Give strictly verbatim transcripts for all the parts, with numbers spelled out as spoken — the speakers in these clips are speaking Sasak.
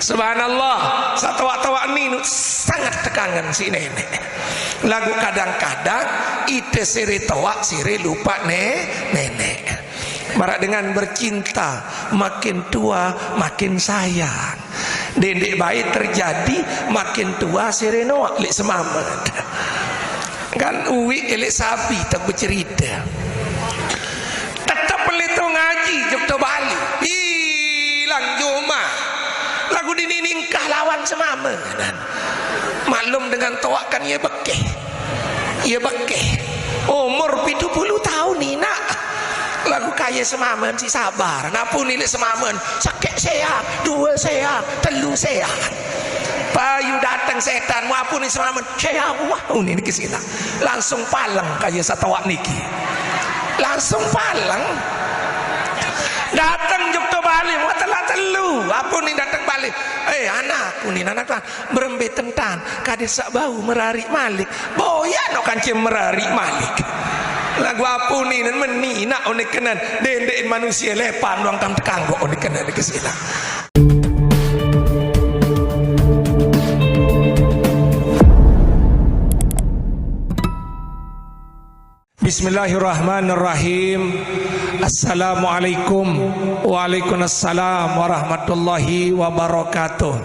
Subhanallah, satoak-toak ninu sangat tekangen si nenek. Lagu kadang-kadang ite sire toak, sire lupa ne, nenek. Marak dengan bercinta, makin tua makin sayang. Dendek bae terjadi, makin tua sire noak lek semamen. Kan uwik lek sapi tak becerita. Tetep pelito ngaji jok to Bali. Ilang jumah. Lagu dini ningkah lawan semamen. Maklum dengan toak kan ye bekeh. Ye bekeh. Umur pitu puluh tahun inak. Lagu kaye semamen si sabar. Napun ilik semamen. Sakit sehat. Dua sehat. Telu sehat. Payu dateng setan. Wapun ilik semamen. Sehat. Wah, uni niki sila. Langsung paleng kaye satoak niki. Langsung paleng. Dateng jok to Bali. Wah, telah telu. Apun ini dateng Bali. Eh, anak, uni anak tuan. Berembe tentan, kade sak bau merarik malik. Boya no kancil merarik malik. Lagu apun inen meni nak onek kenen, dendek manusia lepan doang kam tekanggo onek kenen ke sila. Bismillahirrahmanirrahim. Assalamualaikum. Waalaikumsalam warahmatullahi wabarakatuh.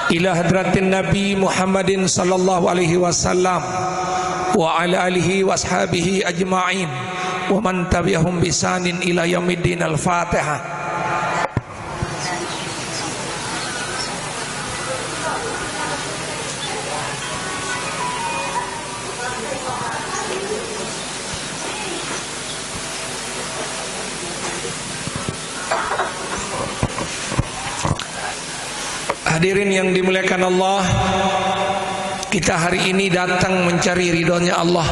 Ila hadratin Nabi Muhammadin sallallahu alaihi wasallam wa ala alihi wa ashabihi ajma'in wa man tabi'ahum bisanin ila yaumiddin. Al-Fatihah. Hadirin yang dimuliakan Allah, kita hari ini datang mencari ridhonya Allah.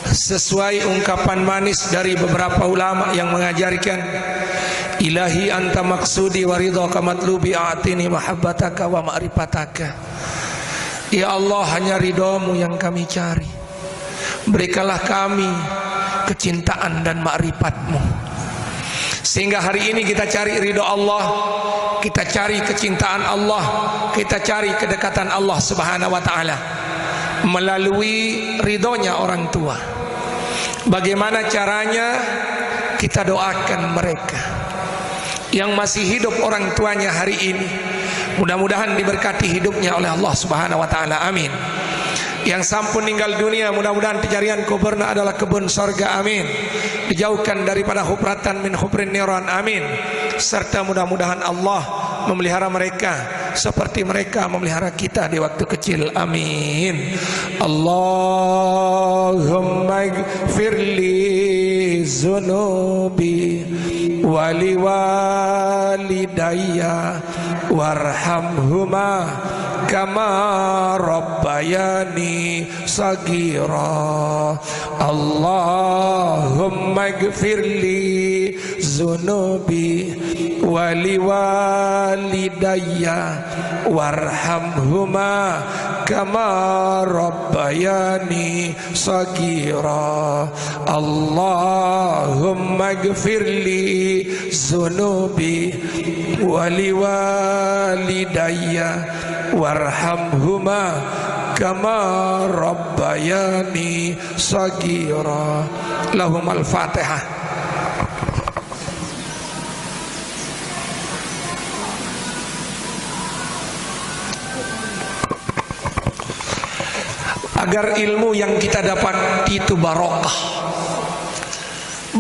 Sesuai ungkapan manis dari beberapa ulama yang mengajarkan, "Ilahi anta maksudi wa ridhaka matlubi, a'tini mahabbataka wa ma'rifataka." Ya Allah, hanya ridhomu yang kami cari. Berikanlah kami kecintaan dan makrifatmu. Sehingga hari ini kita cari ridho Allah, kita cari kecintaan Allah, kita cari kedekatan Allah Subhanahu wa Ta'ala melalui ridhonya orang tua. Bagaimana caranya? Kita doakan mereka yang masih hidup orang tuanya hari ini. Mudah-mudahan diberkati hidupnya oleh Allah Subhanahu wa Ta'ala. Amin. Yang sampun ninggal dunia, mudah-mudahan pejarian kuburna adalah kebun sorga. Amin. Dijauhkan daripada hufratan min hufrin niran. Amin. Serta mudah-mudahan Allah memelihara mereka seperti mereka memelihara kita di waktu kecil. Amin. Allahumma gfirli zunubi wali walidayya warhamhuma kama rabbayani sagira. Allahumma gfirli zunubi wali walidayya warhamhuma kama rabbayani sagira. Allahumma gfirli zunubi wali walidayya warhamhuma kama rabbayani sagira. Lahumal Fatihah. Agar ilmu yang kita dapat itu barokah.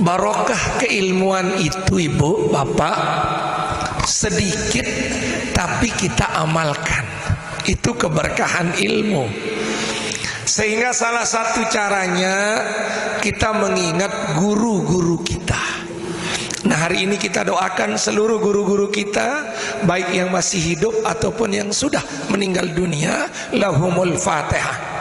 Barokah keilmuan itu, Ibu, Bapak, sedikit tapi kita amalkan. Itu keberkahan ilmu. Sehingga salah satu caranya kita mengingat guru-guru kita. Nah, hari ini kita doakan seluruh guru-guru kita, baik yang masih hidup ataupun yang sudah meninggal dunia, lahumul Fatihah.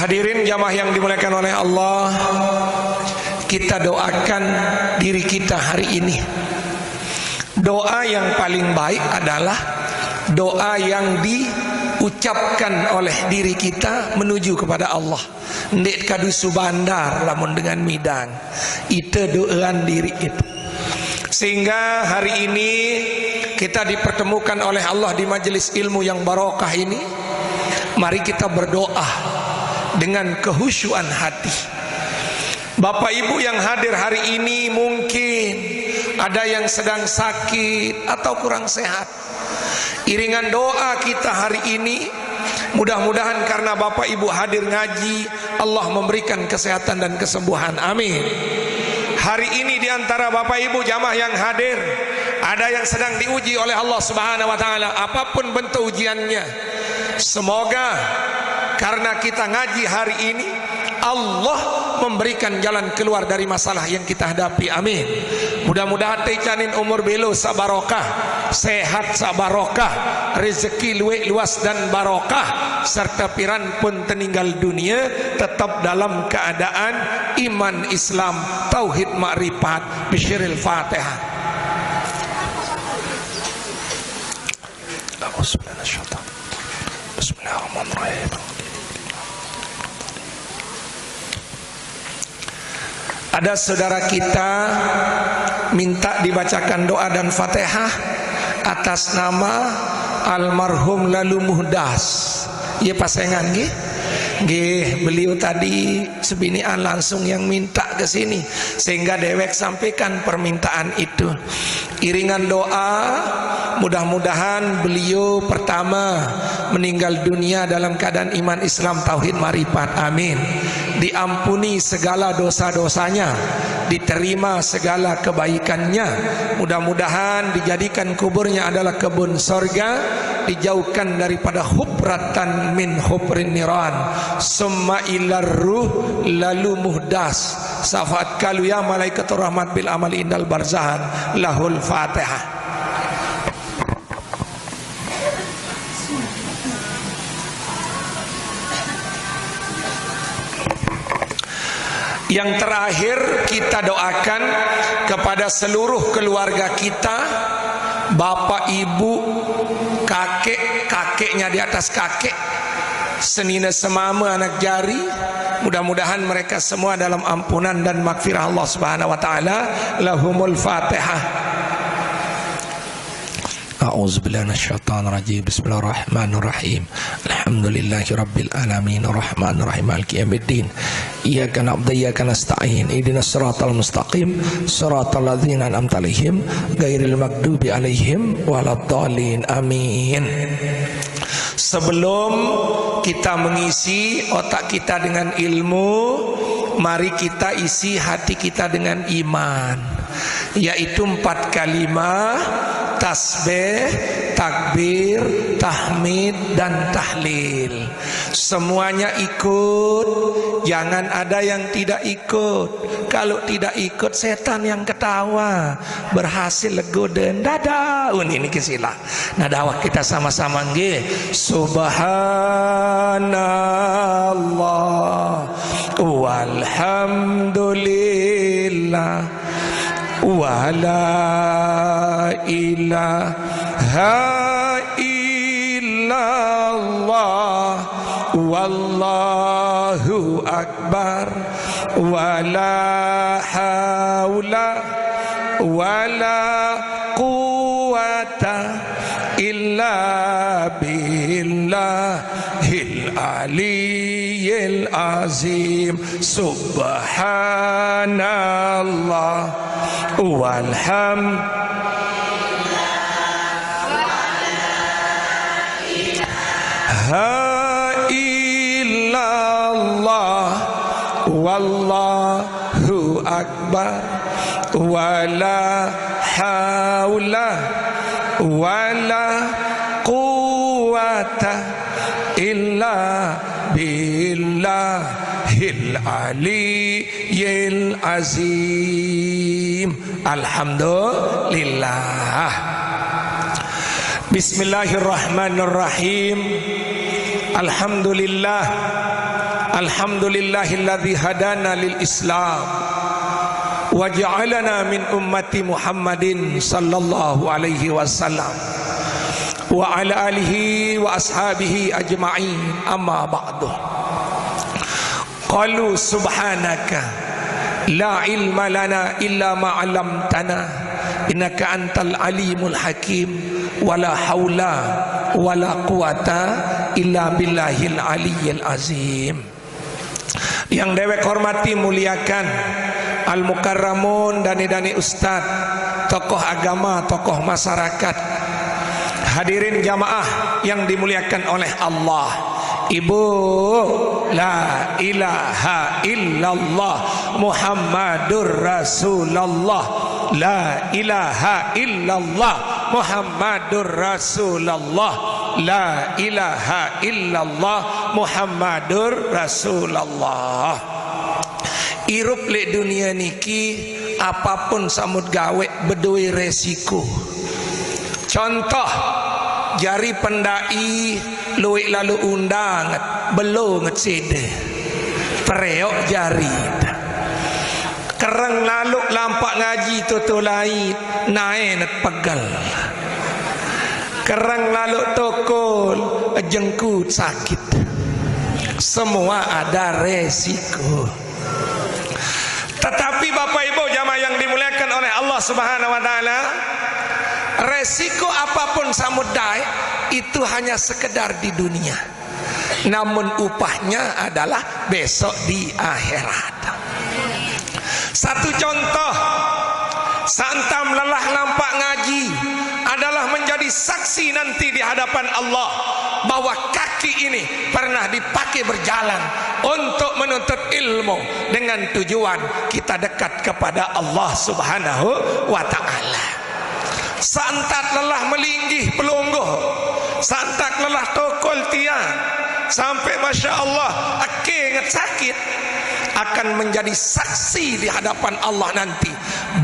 Hadirin jamaah yang dimuliakan oleh Allah, Kita doakan diri kita hari ini. Doa yang paling baik adalah doa yang diucapkan oleh diri kita menuju kepada Allah. Ndeq kadu subandar lamun dengan midang. Ite doan diri ite. Sehingga hari ini kita dipertemukan oleh Allah di majelis ilmu yang barokah ini. Mari kita berdoa dengan kehusyuan hati. Bapak Ibu yang hadir hari ini, mungkin ada yang sedang sakit atau kurang sehat. Iringan doa kita hari ini, mudah-mudahan karena Bapak Ibu hadir ngaji, Allah memberikan kesehatan dan kesembuhan. Amin. Hari ini, di antara Bapak Ibu jamaah yang hadir, ada yang sedang diuji oleh Allah Subhanahu wa Ta'ala, apapun bentuk ujiannya. Semoga karena kita ngaji hari ini, Allah memberikan jalan keluar dari masalah yang kita hadapi. Amin. Mudah-mudahan teicanin umur belo saq barokah, sehat saq barokah, rezeki lueq luas dan barokah, serta piran pun teninggal dunia tetap dalam keadaan iman Islam, tauhid, makrifat. Bisyiril Fatihah. Bismillahirrahmanirrahim. Ada saudara kita minta dibacakan doa dan Fatihah atas nama almarhum Lalu Muhdas. Ye pasengan nggih. Nggih, beliau tadi sebinian langsung yang minta ke sini, sehingga dewek sampaikan permintaan itu. Iringan doa, mudah-mudahan beliau pertama meninggal dunia dalam keadaan iman Islam tauhid marifat. Amin. Diampuni segala dosa-dosanya, diterima segala kebaikannya. Mudah-mudahan dijadikan kuburnya adalah kebun sorga, dijauhkan daripada hufratan min hufrin niran. Summa ilar ruh, Lalu Muhdas. Syafaat kalu ya malaikatur rahmat bil amali indal barzahan. Lahul Fatihah. Yang terakhir, kita doakan kepada seluruh keluarga kita, bapak, ibu, kakek, kakeknya di atas kakek, senine, semame, anak jari. Mudah-mudahan mereka semua dalam ampunan dan magfirah Allah Subhanahu wa Ta'ala. Lahumul Fatihah. A'udzubillahi minasyaitonirrajim. Bismillahirrahmanirrahim. Alhamdulillahirabbil alamin, arrahmanirrahim, maliki yaumiddin. Iyyaka na'budu wa iyyaka nasta'in. Ihdinas siratal mustaqim, siratal ladzina an'amta 'alaihim, ghairil maghdubi 'alaihim waladdallin. Amin. Sebelum kita mengisi otak kita dengan ilmu, mari kita isi hati kita dengan iman, yaitu empat kalimah: tasbih, takbir, tahmid, dan tahlil. Semuanya ikut, jangan ada yang tidak ikut. Kalau tidak ikut, setan yang ketawa. Berhasil legoda. Ndak ada. Ini, ini kisilah. Nah, dawah kita sama-sama nggih. Subhanallah walhamdulillah wala ilaha illallah wallahu akbar wala haula wala quwwata illa billahil aliyyil azim. Subhanallah walham ha illallah wallahu akbar wala haula wala quwwata illa billahil aliyyil azim. Alhamdulillah. Bismillahirrahmanirrahim. Alhamdulillah. Alhamdulillahilladzi hadana lil Islam واجعلنا من أمة محمد صلى الله عليه وسلم وعلى آله وأصحابه أجمعين، أما بعد. قالوا سبحانك لا علم لنا إلا ما علمتنا إنك أنت العليم الحكيم، ولا حول ولا قوة إلا بالله العلي العظيم. Yang dewek hormati, muliakan, al-mukarramun, dani-dani ustad, tokoh agama, tokoh masyarakat, hadirin jamaah yang dimuliakan oleh Allah. Ibu, la ilaha illallah Muhammadur Rasulullah. La ilaha illallah Muhammadur Rasulullah. La ilaha illallah Muhammadur Rasulullah. Irup lek dunia niki, apapun samut gawe bedoe resiko. Contoh, jari pendai luwek lalu undanget, belo nget sede. Pereok jari. Kereng lalu lampak ngaji toto lait, nae net pegel. Kereng lalu tokol, jengkut sakit. Semua ada resiko. Tetapi Bapak Ibu jamaah yang dimuliakan oleh Allah Subhanahu wa Ta'ala, resiko apapun samut dae itu hanya sekedar di dunia. Namun upahnya adalah besok di akhirat. Satu contoh, santam lelah nampak ngaji adalah menjadi saksi nanti di hadapan Allah bahwa kaki ini pernah dipakai berjalan untuk menuntut ilmu dengan tujuan kita dekat kepada Allah Subhanahu wa Ta'ala. Santat lelah melinggih pelungguh, santat lelah tokol tiang, sampai masya Allah, ake nget sakit, akan menjadi saksi di hadapan Allah nanti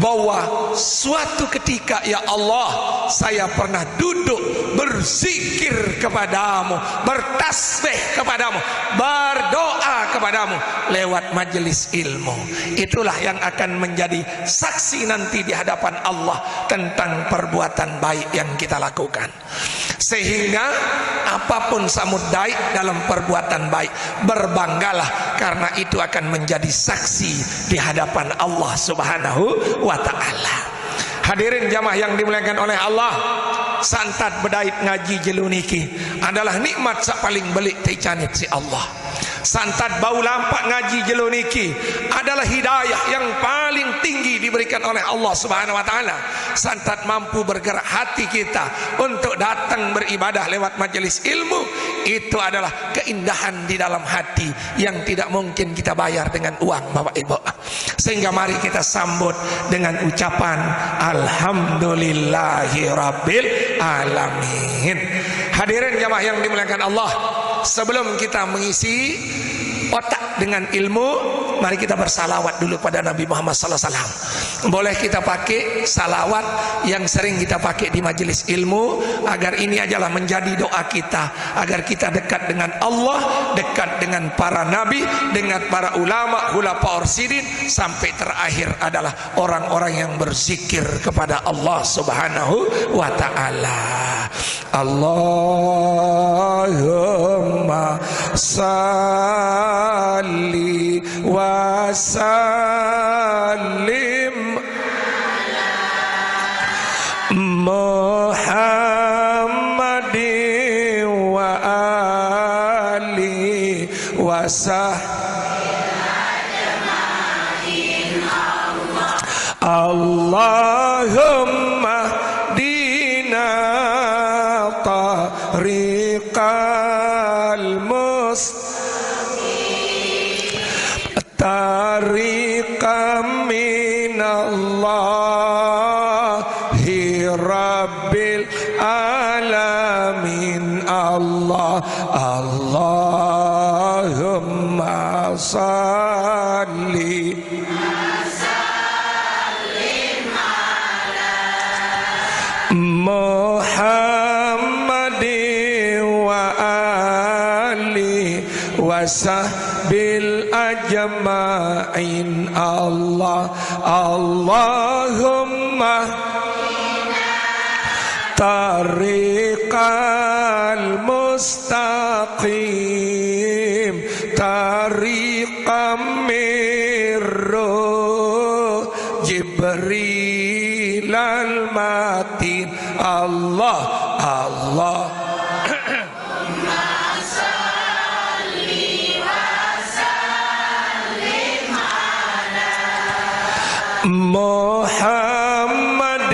bahwa suatu ketika, ya Allah, saya pernah duduk berzikir kepadamu, bertasbih kepadamu, berdoa kepadamu lewat majelis ilmu. Itulah yang akan menjadi saksi nanti di hadapan Allah tentang perbuatan baik yang kita lakukan. Sehingga apapun samut dae dalam perbuatan baik, berbanggalah, karena itu akan menjadi saksi di hadapan Allah Subhanahu wa Ta'ala. Hadirin jamaah yang dimuliakan oleh Allah, santat bedait ngaji jelo niki adalah nikmat sak paling belik teicanin siq Allah. Santat bau lampak ngaji jelo niki adalah hidayah yang paling tinggi diberikan oleh Allah Subhanahu wa Ta'ala. Santat mampu bergerak hati kita untuk datang beribadah lewat majelis ilmu, itu adalah keindahan di dalam hati yang tidak mungkin kita bayar dengan uang, Bapak Ibu. Sehingga mari kita sambut dengan ucapan alhamdulillahirabbil alamin. Hadirin jamaah yang dimuliakan Allah, sebelum kita mengisi otak dengan ilmu, mari kita bersalawat dulu pada Nabi Muhammad sallallahu alaihi wasallam. Boleh kita pakai salawat yang sering kita pakai di majelis ilmu, agar ini adalah menjadi doa kita, agar kita dekat dengan Allah, dekat dengan para nabi, dengan para ulama, khulafaur rasyidin, sampai terakhir adalah orang-orang yang berzikir kepada Allah Subhanahu wa Ta'ala. Allahumma salli wa sallim Muhammadin wa ali wa sahbihi. Allahumma dina tariqal mus tariqam minallahi rabbil alamin. Allah, Allahumma salli Muhammadin wa ali wa sahbil ajma'in. Allah, اللهم طريق المستقيم، طريق من روح جبريل المتين. الله، الله. محمد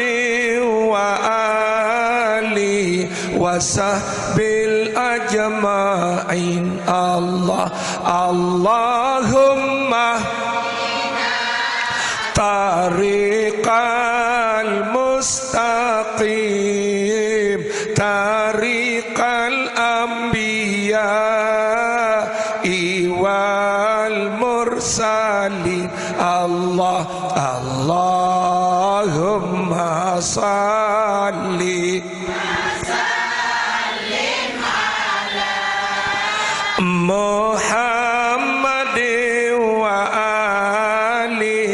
وآله وصحبه أجمعين. الله، اللهم طريق المستقيم، طريق الأنبياء والمرسلين. الله، اللهم صل محمد وآله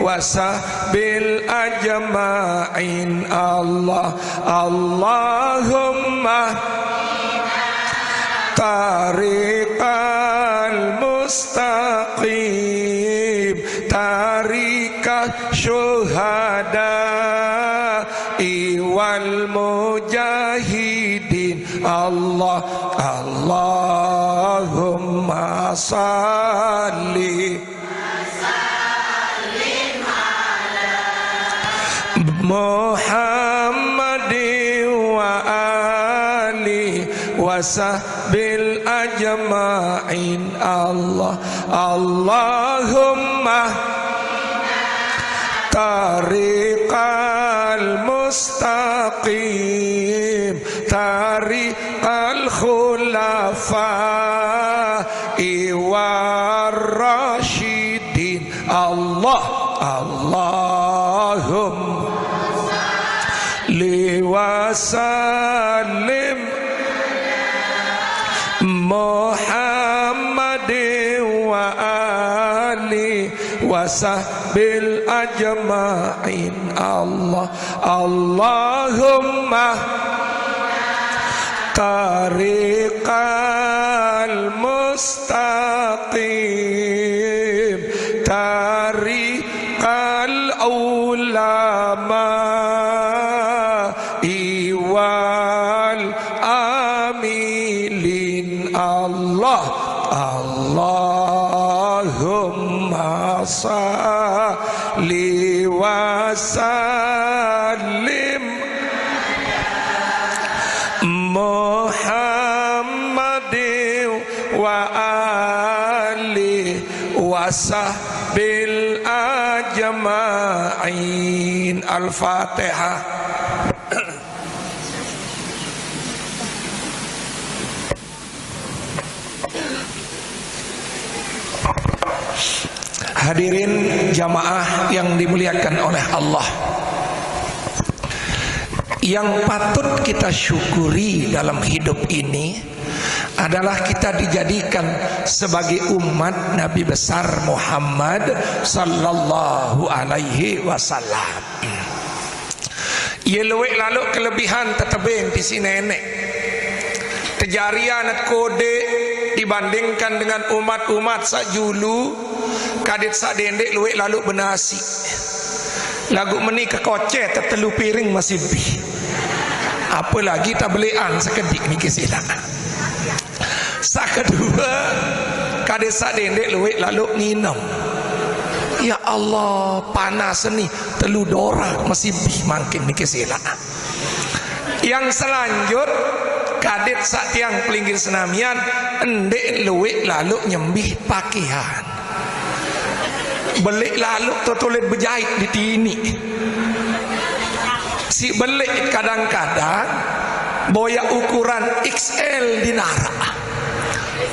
وصحبه أجمعين. الله، اللهم طريق المستقيم، طريق الشهداء والمجاهدين. الله، اللهم صل محمد وآله وصحبه أجمعين. الله، اللهم طريق المستقيم، طريق الخلفاء والراشدين. الله، اللهم صل وسلم محمد وآله وصحبه أجمعين. الله، اللهم طريق المستقيم، طريق العلماء والعاملين. الله، اللهم صل وسلم محمد وآله وصحبه أجمعين. الفاتحة. Hadirin jamaah yang dimuliakan oleh Allah, yang patut kita syukuri dalam hidup ini adalah kita dijadikan sebagai umat Nabi besar Muhammad sallallahu alaihi wasallam. Ye lueq laloq kelebihan tetebeng ti siq neneq. Tejarian kodeq dibandingkan dengan umat-umat saq julu, kadeq saq dendeq lueq laloq benasi. Laguq meni kekoceh tetelu piring masih bih. Apelagi tabeleqan sekediq niki silaq. Saq kedue, kadeq saq dendeq lueq laloq nginem. Ya Allah, panas ni, telu dorak masih bih mangkin niki silaq. Yang selanjut, kadeq saq tiang pelinggih senamian, ndeq lueq laloq nyembih pakean. Beleq laloq totolet bejait di tiniq. Siq beleq kadang-kadang boyaq ukuran X L di naraq.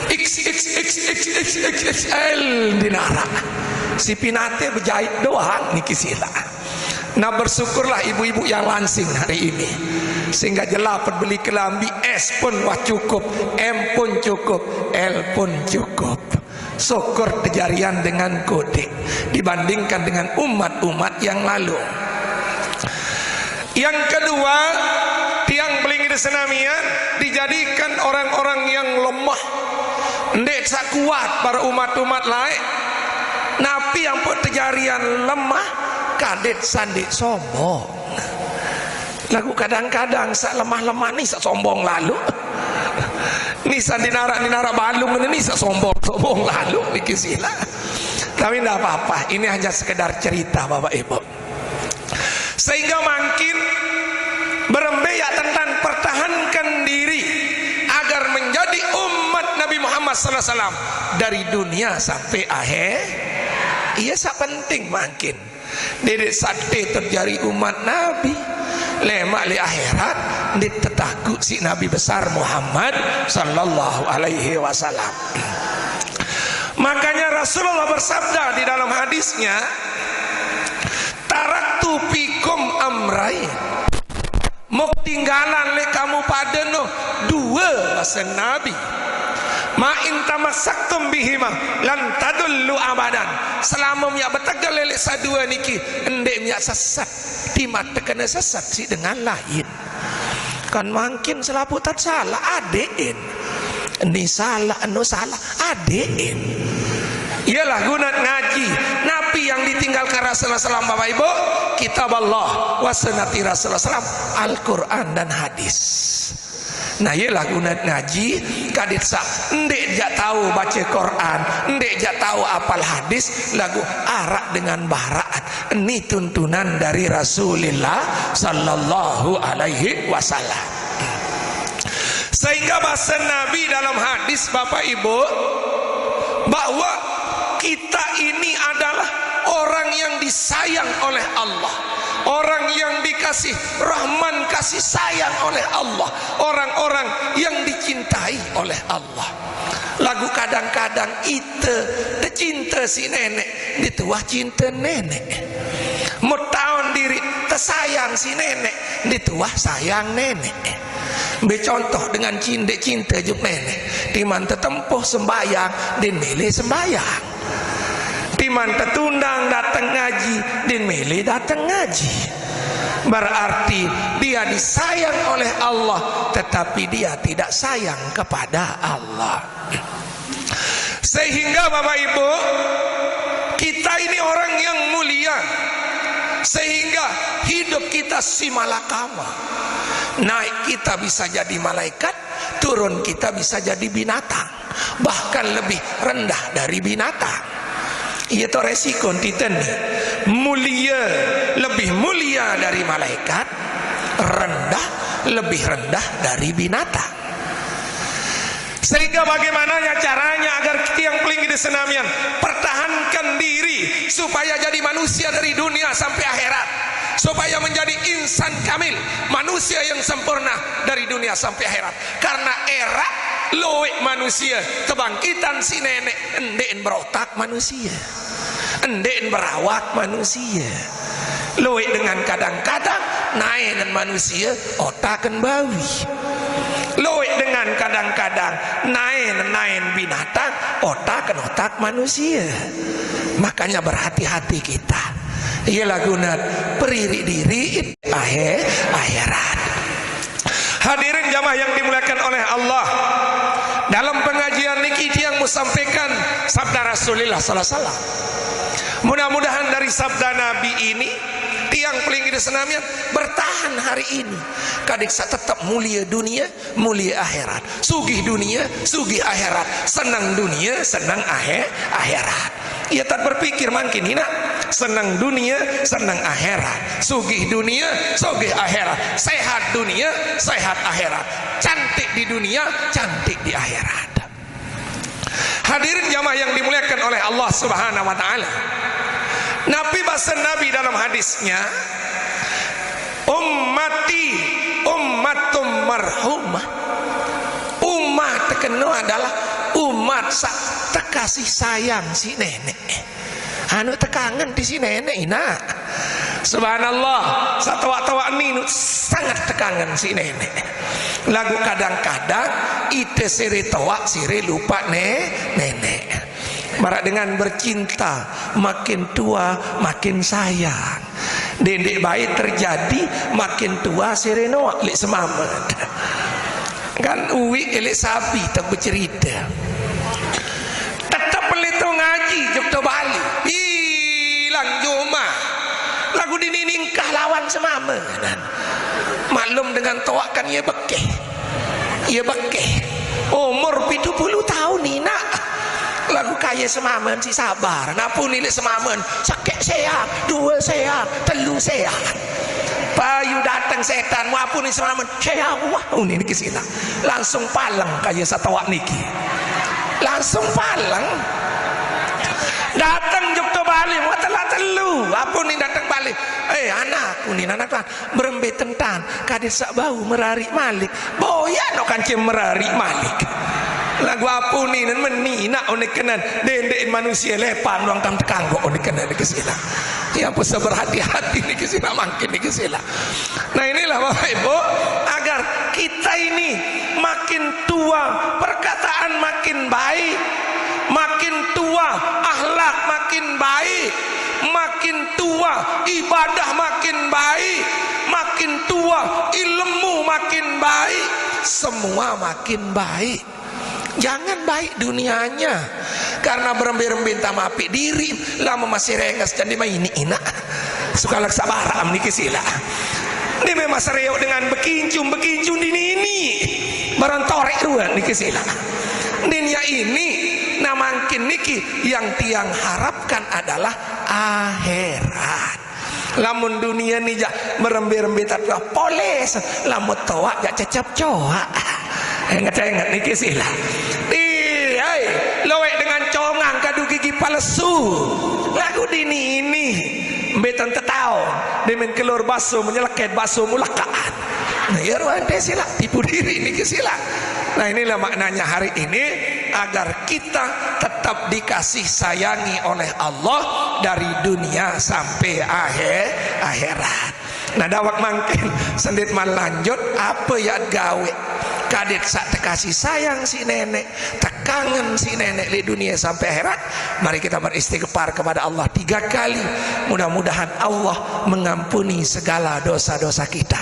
X X X X X X L di naraq. Siq pinate bejait doang niki silaq. Nah, bersyukurlah ibu-ibu yang lansing hari ini. Sehingga jela pet beli kelambi, S pun wah cukup, M pun cukup, L pun cukup. Syukur tejarian dengan kodeq dibandingkan dengan umat-umat yang lalu. Yang kedua, tiang pelinggih senamian dijadikan orang-orang yang lemah. Ndeq saq kuat para umat-umat laeq. Napi ampoq tejarian lemah, kadeq saq ndeq sombong. Laguq kadang-kadang saq lemah-lemah ni saq sombong lalo. Ni saq ndeq naraq, ndeq naraq balung ni saq sombong-sombong lalo niki silaq. Tapi ndak apa-apa, ini hanya sekedar cerita, Bapak Ibu. Sehingga mangkin berembe yaq tentang pertahankan diri agar menjadi umat Nabi Muhammad sallallahu alaihi wasallam dari dunia sampai akhir. Iya, saq penting mangkin. Ndeq saq tetejari umat Nabi. Lemaq leq akhirat, ndeq tetakuq siq Nabi besar Muhammad sallallahu alaihi wasallam. Makanya Rasulullah bersabda di dalam hadisnya, "Taraktu fikum amrain." Muq tinggalan leq kamu pade no due, base Nabi. "Ma in tamassaktum bihima lan tadullu abadan." Selame miaq betegel leq saq due niki, ndeq miaq sesat. Timaq tekene sesat siq dengan lain. Kan mangkin selapuq tat salaq adeqin. Ni salaq, eno salaq, adeqin. Iyalah gunat ngaji. Napi yang ditinggalkan Rasulullah sallallahu alaihi wasallam, Bapak Ibu? Kitab Allah wa sunnati Rasulullah sallallahu alaihi wasallam, Al-Quran dan hadis. Nah, iyalah gunat ngaji, kadeq saq ndeq jaq tao bace Quran, ndeq jaq tao apal hadis, laguq araq dengan baraq. Ni tuntunan dari Rasulillah sallallahu alaihi wasallam. Sehingga base Nabi dalam hadis, Bapak Ibu, bahwa kita ini adalah orang yang disayang oleh Allah, orang yang dikasih rahman, kasih sayang oleh Allah, orang-orang yang dicintai oleh Allah. Laguq kadang-kadang ite tecinte siq Neneq, ndeq tuah cinte Neneq. Muq taon diriq tesayang siq Neneq, ndeq tuah sayang Neneq. Mbe contoh dengan cinte, cinte juk Neneq? Timaq tetempuh sembahyang, ndeqn mele sembahyang. Timaq tetundang dateng ngaji, ndeqn mele dateng ngaji. Berarti dia disayang oleh Allah, tetapi dia tidak sayang kepada Allah. Sehingga Bapak Ibu, kita ini orang yang mulia. Sehingga hidup kita simalakama. Naik kita bisa jadi malaikat, turun kita bisa jadi binatang. Bahkan lebih rendah dari binatang. Iya to resiko enten ni. Mulia, lebih mulia dari malaikat, rendah, lebih rendah dari binatang. Sehingga bagaimananya caranya agar tiang pelinggih senamian pertahankan diri supaya jadi manusia dari dunia sampai akhirat, supaya menjadi insan kamil, manusia yang sempurna dari dunia sampai akhirat. Karena eraq lueq manusia kebangkitan siq Neneq ndeqn berotak manusia, ndeqn berawak manusia. Lueq dengan kadang-kadang naen manusia otakn bawi. Lueq dengan kadang-kadang naen-naen binatang otakn otak manusia. Makanya berhati-hati kita. Iyalah gunat peririq diriq ahe-, akhirat. Hadirin jamaah yang dimuliakan oleh Allah, dalam pengajian niki tiang mau sampaikan sabda Rasulillah sallallahu alaihi wasallam. Mudah-mudahan dari sabda Nabi ini, tiang pelinggih senamian bertahan hari ini. Kadeq saq tetep mulia dunia, mulia akhirat. Sugih dunia, sugih akhirat. Seneng dunia, seneng ahe-, akhirat. Iya, tat berpikir mangkin, inaq. Seneng dunia, seneng akhirat. Sugih dunia, sugih akhirat. Sehat dunia, sehat akhirat. Cantik di dunia, cantik di akhirat. Hadirin jamaah yang dimuliakan oleh Allah Subhanahu wa Ta'ala. Napi base Nabi dalam hadisnya, "Ummati ummatum marhumah." Umat tekeno adalah umat saq tekasih sayang siq Neneq. Anu tekangen ti siq Neneq, inaq. Subhanallah, saq toaq-toaq ninu sangat tekangen siq Neneq. Laguq kadang-kadang ite sire toaq, sire lupaq ne-, Neneq. Marak dengan bercinta, makin tua makin sayang. Dendeq bae terjadi, makin tua sere noaq leq semamen. Kan uiq leq sabi te becerite. Tetep pelito ngaji jok to bale. Ilang joma. Laguq dini ningkah lawan semamen. Maklum dengan toaq kan ie bekeh. Ie bekeh. Umur pitu puluh taun inaq. Laguq kaye semamen siq sabar. Napuni leq semamen, sekeq seaq, due seaq, telu seaq. Payu dateng setan, mapuni semamen, seaq wah, unin niki silaq. Langsung paleng kaye saq toaq niki. Langsung paleng. Dateng jok to bale, wah, telah telu. Apuni dateng bale. Eh, anak, unin anak, berembe tentan, kadeq saq bau merariq maliq. Boyaq no kance merariq maliq. Laguq apuni nen meni inaq oneqnen, dendeqin manusie lepang doang tam tekanggoq oneqnen niki silaq. Ya, pese berhati-hati niki silaq, mangkin niki silaq. Nah, inilah Bapak Ibu, agar kita ini makin tua, perkataan makin baik, makin tua, akhlak makin baik, makin tua, ibadah makin baik, makin tua, ilmu makin baik, semua makin baik. Jangan baik dunianya. Karena berembe-rembe nta mapiq diriq, lamun masih renges jandi mah ini inaq. Sukalak sabaram niki silaq. Ni memang sereok dengan bekinjung, bekinjung dini ini. Barang torek rue niki silaq. Nin ya ini, nah mangkin niki yang tiang harapkan adalah akhirat. Lamun dunie ni jaq merembe-rembe tapi poles, lamun toaq jaq cecep coaq. Enget-enget niki silaq. Ih, hai, loeq dengan congang kadu gigi palesu. Laguq dini ini, mbe tente taon, demen kelor baso menyeleket, baso mulekaan. Nah, ya ruante silaq, tipu diri niki silaq. Nah, inilah maknanya hari ini, agar kita tetap dikasih sayangi oleh Allah dari dunia sampai akhir, akhirat. Nah, dawek mangkin sendit malanjut, ape yaq gaweq kadeq saq tekasih sayang siq neneq, tekangen siq neneq leq dunie sampai akhirat. Mari kita beristighfar kepada Allah tiga kali. Mudah-mudahan Allah mengampuni segala dosa-dosa kita,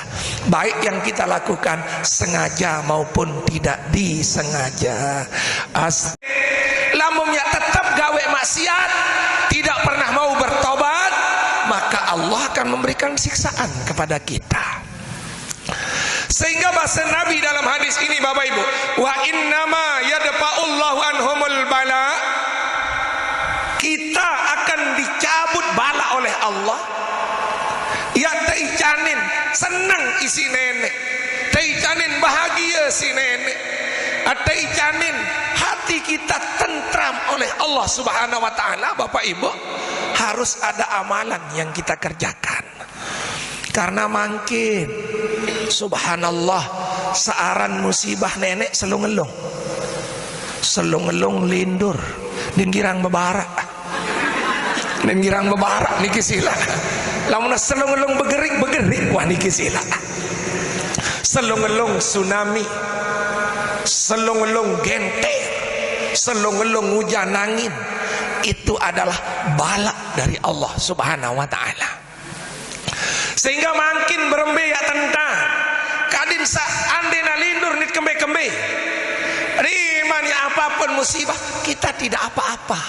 baik yang kita lakukan sengaja maupun tidak disengaja. As-, lamun yaq tetep gaweq maksiat, tidak pernah mau bertobat, maka Allah akan memberikan siksaan kepada kita. Sehingga bahasa Nabi dalam hadis ini, Bapak Ibu, "Wa innama yadfa'ullahu anhumul bala." Kita akan dicabut bala oleh Allah. Ya teicanin seneng isiq neneq, teicanin bahagie siq neneq, teicanin hati kita tentram oleh Allah Subhanahu wa Ta'ala, Bapak Ibu, harus ada amalan yang kita kerjakan. Karena mangkin, subhanallah, searan musibah neneq selung-elung. Selung-elung lindur, din girang bebaraq. Din girang bebaraq niki silaq. Lamun selung-elung begerik-begerik, wah, niki silaq. Selung-elung tsunami, selung-elung genter, selung-elung hujan angin, itu adalah bala dari Allah Subhanahu wa Ta'ala. Sehingga mangkin berembe yaq tentan, kadin saq andena lindur nit kembe-kembe. Riman yaq apapun musibah, kita tidak apa-apa.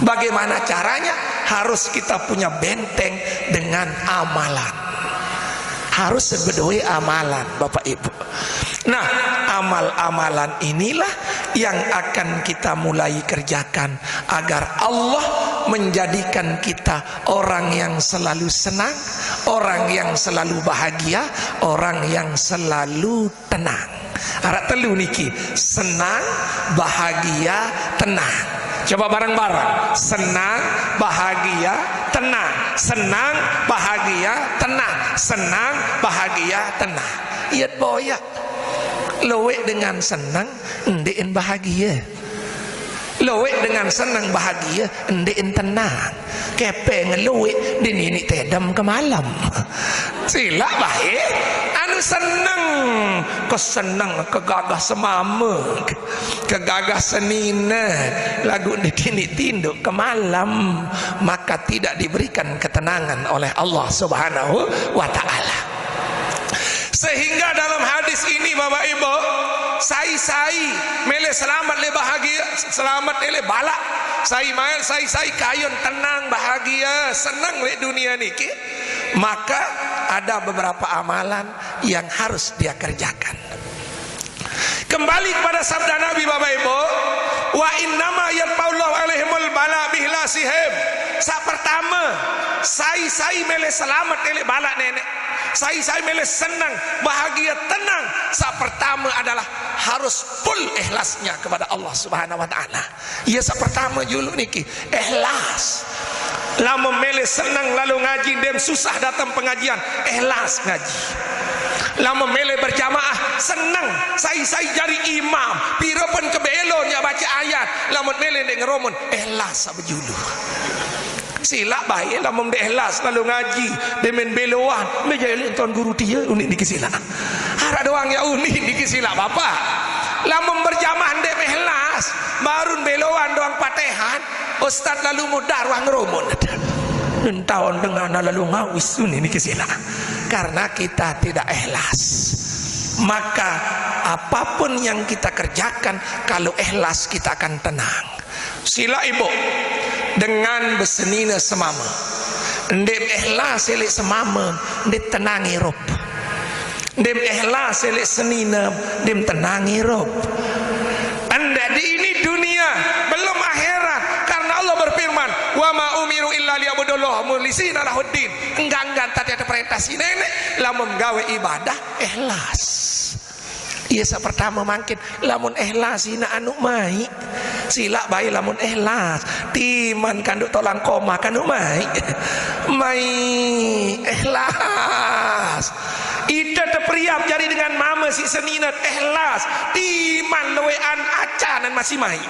Bagaimana caranya? Harus kita punya benteng dengan amalan. Harus bedoe amalan, Bapak Ibu. Nah, amal-amalan inilah yang akan kita mulai kerjakan agar Allah menjadikan kita orang yang selalu senang, orang yang selalu bahagia, orang yang selalu tenang. Araq telu niki, senang, bahagia, tenang. Coba bareng-bareng. Senang, bahagia, tenang. Senang, bahagia, tenang. Senang, bahagia, tenang. Iye boyaq. Loeq dengan seneng, ndeqen bahagie. Loeq dengan seneng bahagie, ndeqen tenang. Kepeng loeq, din iniq tedem kemalem. Silaq bae. Anu Seneng, keseneng, kegagah semame, kegagah senine, lagu ditindik tinduk ke malam, maka tidak diberikan ketenangan oleh Allah Subhanahu wa Ta'ala. Sehingga dalam hadis ini, Bapak Ibu, sai-sai mele selamat le bahagia, selamat le balak, sai main, sai-sai kayun tenang, bahagia, seneng le dunia niki, maka ada beberapa amalan yang harus dia kerjakan. Kembali kepada sabda Nabi, Bapak Ibu, "Wa innama yadfa'ullahu alaihimul bala bihlasihim." Sak pertama, sai-sai mele selamat elek balak nenek. Sai-sai mele senang, bahagia, tenang. Sak pertama adalah harus full ikhlasnya kepada Allah Subhanahu wa Ta'ala. Iya, sak pertama julu niki, ikhlas. Lamun mele seneng lalu ngaji, dem susah datang pengajian, ikhlas ngaji. Lamun mele berjamaah, seneng, sai-sai jari imam, pira pun kebelo nyak baca ayat, lamun mele ndek ngeromun, ikhlas sab julu. Silak bae lamun ndek ikhlas lalu ngaji, demen beloan, meja elek tuan guru tie unik niki silak. Arak doang ya unik niki silak, Bapak. Lamun berjamaah ndek ikhlas, barun beloan doang Fatihah, ustaz lalu mudar wah ngeromun. Nun taon dengan lalu ngawis unik niki silak. Karena kita tidak ikhlas. Maka apapun yang kita kerjakan, kalau ikhlas kita akan tenang. Silak ibu, dengan besenine semame. Ndem ikhlas elek semame, ndem tenang irup. Ndem ikhlas elek senine, ndem tenang irup. Anda di ini dunia, belum akhirat. Karena Allah berfirman, "Wa ma umiru illa liya'budullaha mukhlisina lahuddin." Enggan-enggan tadi ada perintah si nenek, lamun gawe ibadah, ikhlas. Iya, sak pertama mangkin, lamun ikhlas, ina anu mai. Silak bae lamun ikhlas. Timan kanduk tolang koma kanduk mai. Mai ikhlas. Ida teperiap jari dengan mame si senine, ikhlas. Timan luwean acan masih mai.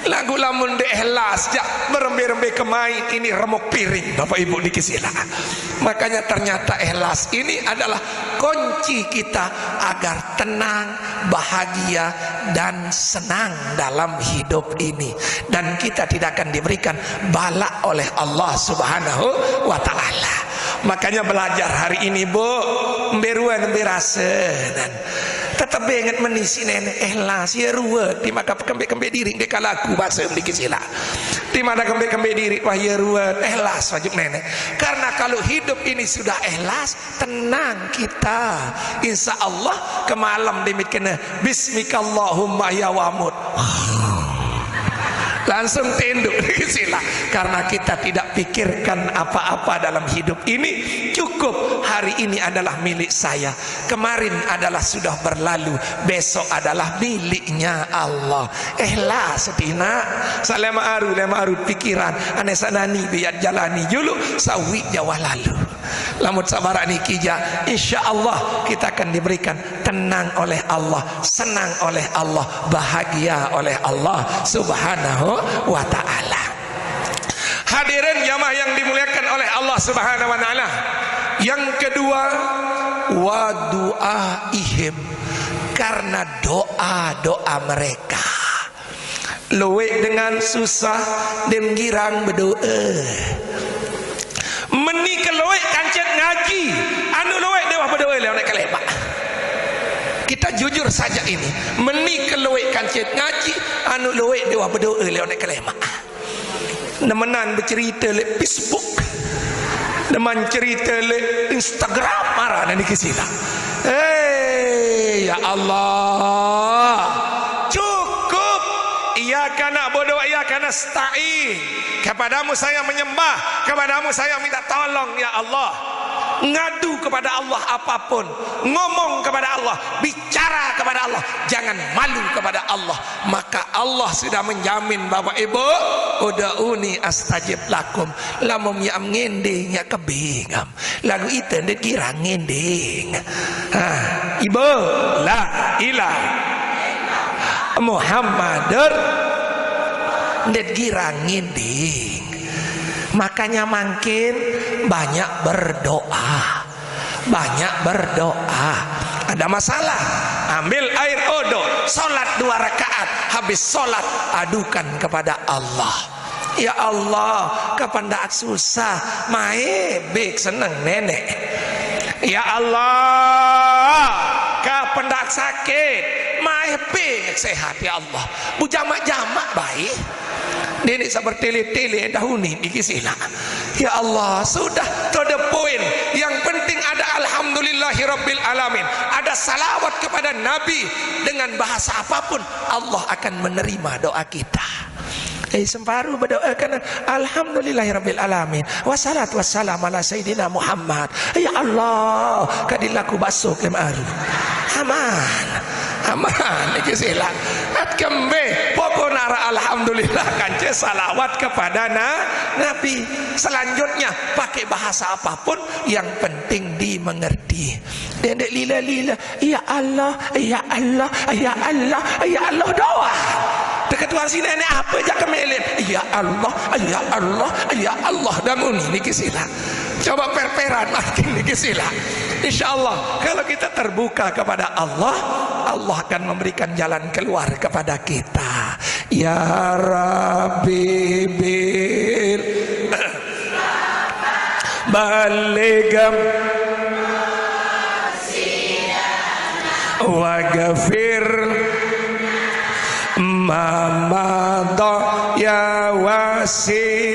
Lagu lamun ndek ikhlas, jak berembe-rembe kemain ini remuk piring, Bapak Ibu niki silak. Makanya ternyata ikhlas ini adalah kunci kita agar tenang, bahagia, dan senang dalam hidup ini. Dan kita tidak akan diberikan balak oleh Allah Subhanahu wa Ta'ala. Makanya belajar hari ini, Bu, mbe ruan, mbe rasen. Tetep inget meni si nenek ikhlas, ya ruwet, di maka kembe-kembe diri, ndek kalaku bahasa mriki silak. Di mana kembe-kembe diri, wah ya ruwet, ikhlas wajib nenek. Karena kalau hidup ini sudah ikhlas, tenang kita. Insya Allah, ke malam demit kena, "Bismikallahumma ya wamut." Langsung tinduk, silak. Karena kita tidak pikirkan apa-apa dalam hidup ini. Cukup hari ini adalah milik saya. Kemarin adalah sudah berlalu. Besok adalah miliknya Allah. Ikhlas, setina. Salema aru, lema aru pikiran. Ane sanani biar jalani julu. Sawi jawah lalu. Lamun sabarak niki ja, insya Allah kita akan diberikan tenang oleh Allah, senang oleh Allah, bahagia oleh Allah Subhanahu wa Ta'ala. Hadirin jamaah yang dimuliakan oleh Allah Subhanahu wa Ta'ala. Yang kedua, wa du'aihim, karena doa-doa mereka. Luwek dengan susah, dem girang bedoa. Meni ke luwek kancet ngaji, anu luwek dewah bedoa le onek kelemak. Kita jujur saja ini. Meni ke luwek kancet ngaji, anu luwek dewah bedoa le onek kelemak. Nemenan becerita le Facebook. Neman cerita le Instagram, marah nani ke sila. Eh, ya Allah. Cukup. Iyyaka na'budu wa iyyaka nasta'in. Kepadamu saya menyembah, kepadamu saya minta tolong, ya Allah. Ngadu kepada Allah apapun, ngomong kepada Allah, bicara kepada Allah, jangan malu kepada Allah. Maka Allah sudah menjamin, Bapak Ibu, "Ud'uni astajib lakum." Lamun ya ngending, ya kebingam. Lagu itu ndet kira ngending. Ha, Ibu, la ilah Muhammadur ndet kira ngending. Makanya makin banyak berdoa. Banyak berdoa. Ada masalah, ambil air odo, sholat dua rakaat, habis sholat adukan kepada Allah. Ya Allah, kapandak susah, mae bek seneng nenek. Ya Allah, kapandak sakit, mae bek sehat, ya Allah. Bujamak-jamak baik. Nenek seperti tele-tele dahuni niki sila. Ya Allah, sudah to the point. Yang penting ada alhamdulillahirabbil alamin. Ada salawat kepada Nabi, dengan bahasa apapun Allah akan menerima doa kita. Eh, semparu berdoa kan, alhamdulillahirabbil alamin. Wassalatu wassalamu ala sayyidina Muhammad. Ya Allah, kadilaku basuk lem aru. Aman. Aman niki sila. At kembe, popo nara alhamdulillah kance salawat kepada na, Nabi. Selanjutnya, pakai bahasa apapun, yang penting dimengerti. Dendek lila-lila, ya Allah, ya Allah, ya Allah, ya Allah doang. Dekat tuan sini ini apa jak kemelin? Ya Allah, ya Allah, ya Allah. Dan uni niki sila. Coba perperan makin niki sila. Insya Allah, kalau kita terbuka kepada Allah, Allah akan memberikan jalan keluar kepada kita. Ya Rabbi bil baligam waghfir ma madha ya wasi'al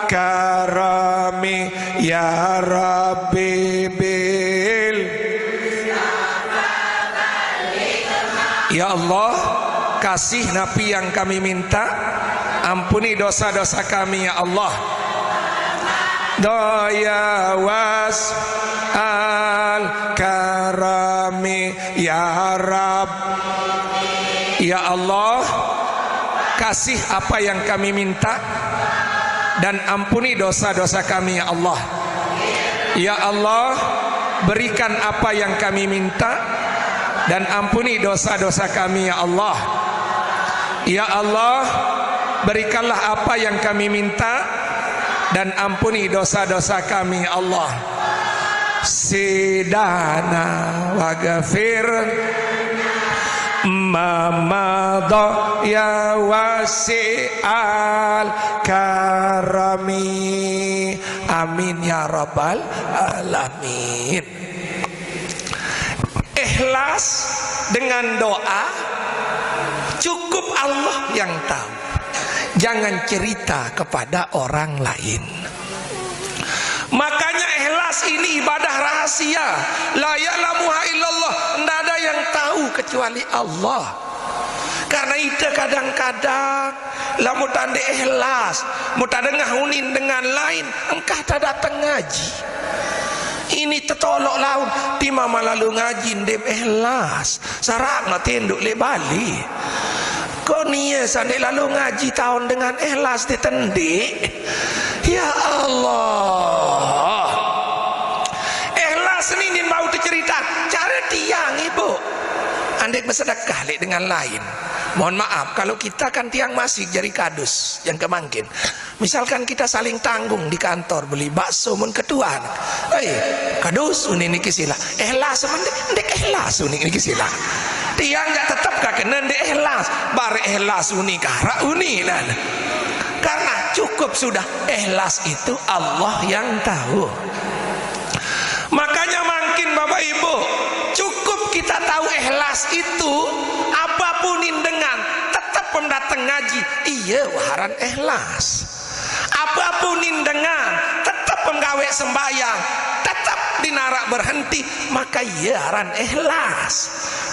karami ya Rabbi bil. Ya Allah, kasih napi yang kami minta, ampuni dosa-dosa kami ya Allah. Doya was al karami ya Rab. Ya Allah, kasih apa yang kami minta dan ampuni dosa-dosa kami ya Allah. Ya Allah, berikan apa yang kami minta dan ampuni dosa-dosa kami ya Allah. Ya Allah, berikanlah apa yang kami minta dan ampuni dosa-dosa kami ya Allah. Sidana waghfir ma madha ya wasi'al karami. Amin ya rabbal alamin. Ikhlas dengan doa, cukup Allah yang tahu. Jangan cerita kepada orang lain. Makanya ikhlas ini ibadah rahasia. La ya'lamuha illallah. Ndak ada yang tahu kecuali Allah. Karena itu kadang-kadang lamun tande ikhlas, mun tadengah unin dengan lain, engkah tadateng ngaji. Ini tetolok laun, timama lalu ngaji ndem ikhlas. Sarak na tenduk le Bali. Kok nie sande lalu ngaji taun dengan ikhlas ditende? Ya Allah. Ikhlas ni din bau tu cerita. Cara tiang ibu. Andai bersedekah le dengan lain. Mohon maaf, kalau kita kan tiang masih jari kadus yang kemangkin. Misalkan kita saling tanggung di kantor, beli bakso mun ketua. Hei, kadus uni niki sila. Ikhlas mun ndik, ndik ikhlas uni niki sila. Tiang jak tetep ka kena ndik ikhlas. Bar ikhlas uni karak uni nan. Karena cukup sudah ikhlas itu Allah yang tahu. Makanya mangkin Bapak Ibu, cukup kita tahu ikhlas itu, apapun in dengan, tetap pun datang ngaji, iya waharan ikhlas. Apapun in dengan, tetap penggawe sembayang, tetap dinarak berhenti, maka iya aran ikhlas.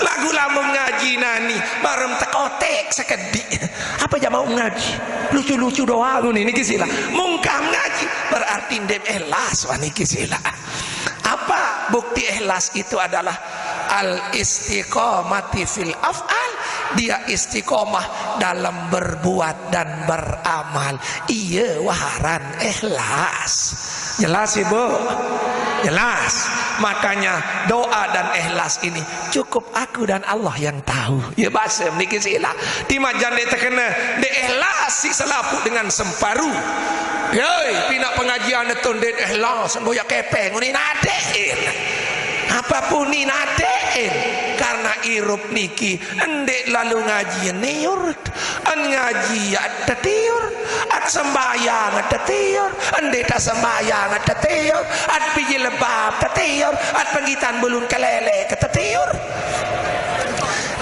Lagu lamun ngaji nani, barem tekotek sekedik. Apa jamaah ngaji? Lucu-lucu doang ini, niki sila. Mungkam ngaji, berarti ndem ikhlas, wah niki sila. Apa bukti ikhlas itu adalah al istiqomati fil af'al, dia istiqomah dalam berbuat dan beramal. Iya waharan ikhlas. Jelas ibu? Jelas. Makanya doa dan ikhlas ini cukup aku dan Allah yang tahu. Ya, basa niki sila. Timajan dek terkena dek ikhlas si selapu dengan semparu. Yoi, pina pengajian itu dek ikhlas, boya kepeng ni nadein. Apapun ni nadein. Karena irup niki, ndek lalu ngaji niur. An ngaji at tetiur, at sembayang at tetiur, ende tak sembayang at tetiur, at biji lebab tetiur, at penggitan bulun kelele ke tetiur.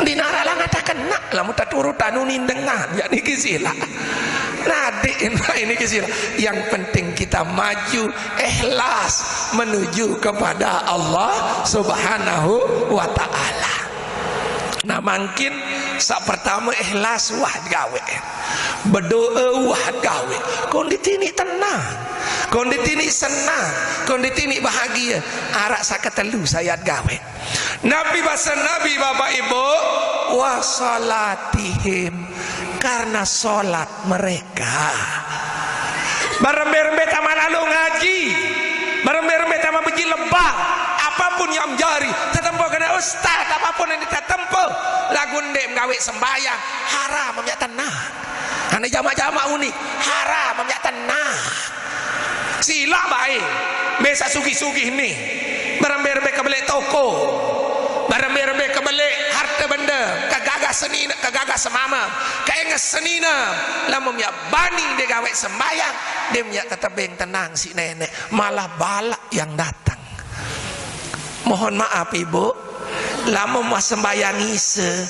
Di nara lang ada kena lah muta turut anu ni dengan, ya niki sila. Nah, di ini niki sila. Yang penting kita maju ikhlas menuju kepada Allah Subhanahu wa Ta'ala. Nah, mangkin sak pertama ikhlas wah gawe. Berdoa wah gawe. Kon ditini tenang. Kon ditini senang. Kon ditini bahagia. Arak sak ketelu sayat gawe. Nabi basa Nabi, Bapak Ibu, wasalatihim, karena salat mereka. Berembe-rembe taman lalu ngaji, berembe-rembe taman beji lebah, apapun yang menjadi, tetempo kena ustaz, apapun yang ditetempo, lagu ndek menggawe sembayang, haram minyak tenang. Ane jamak-jamak unik, haram minyak tenang. Sila baik, biasa sugih-sugih ni, berembe-rembe kebelik toko, berembe-rembe kebelik harta benda, kegagah seni, kegagah semama, keenges senina, lamun minyak bani dia gawe sembayang, dia minyak tetebeng tenang si nenek, malah balak yang datang. Mohon maaf, Ibu, lamun muah sembayang Isa,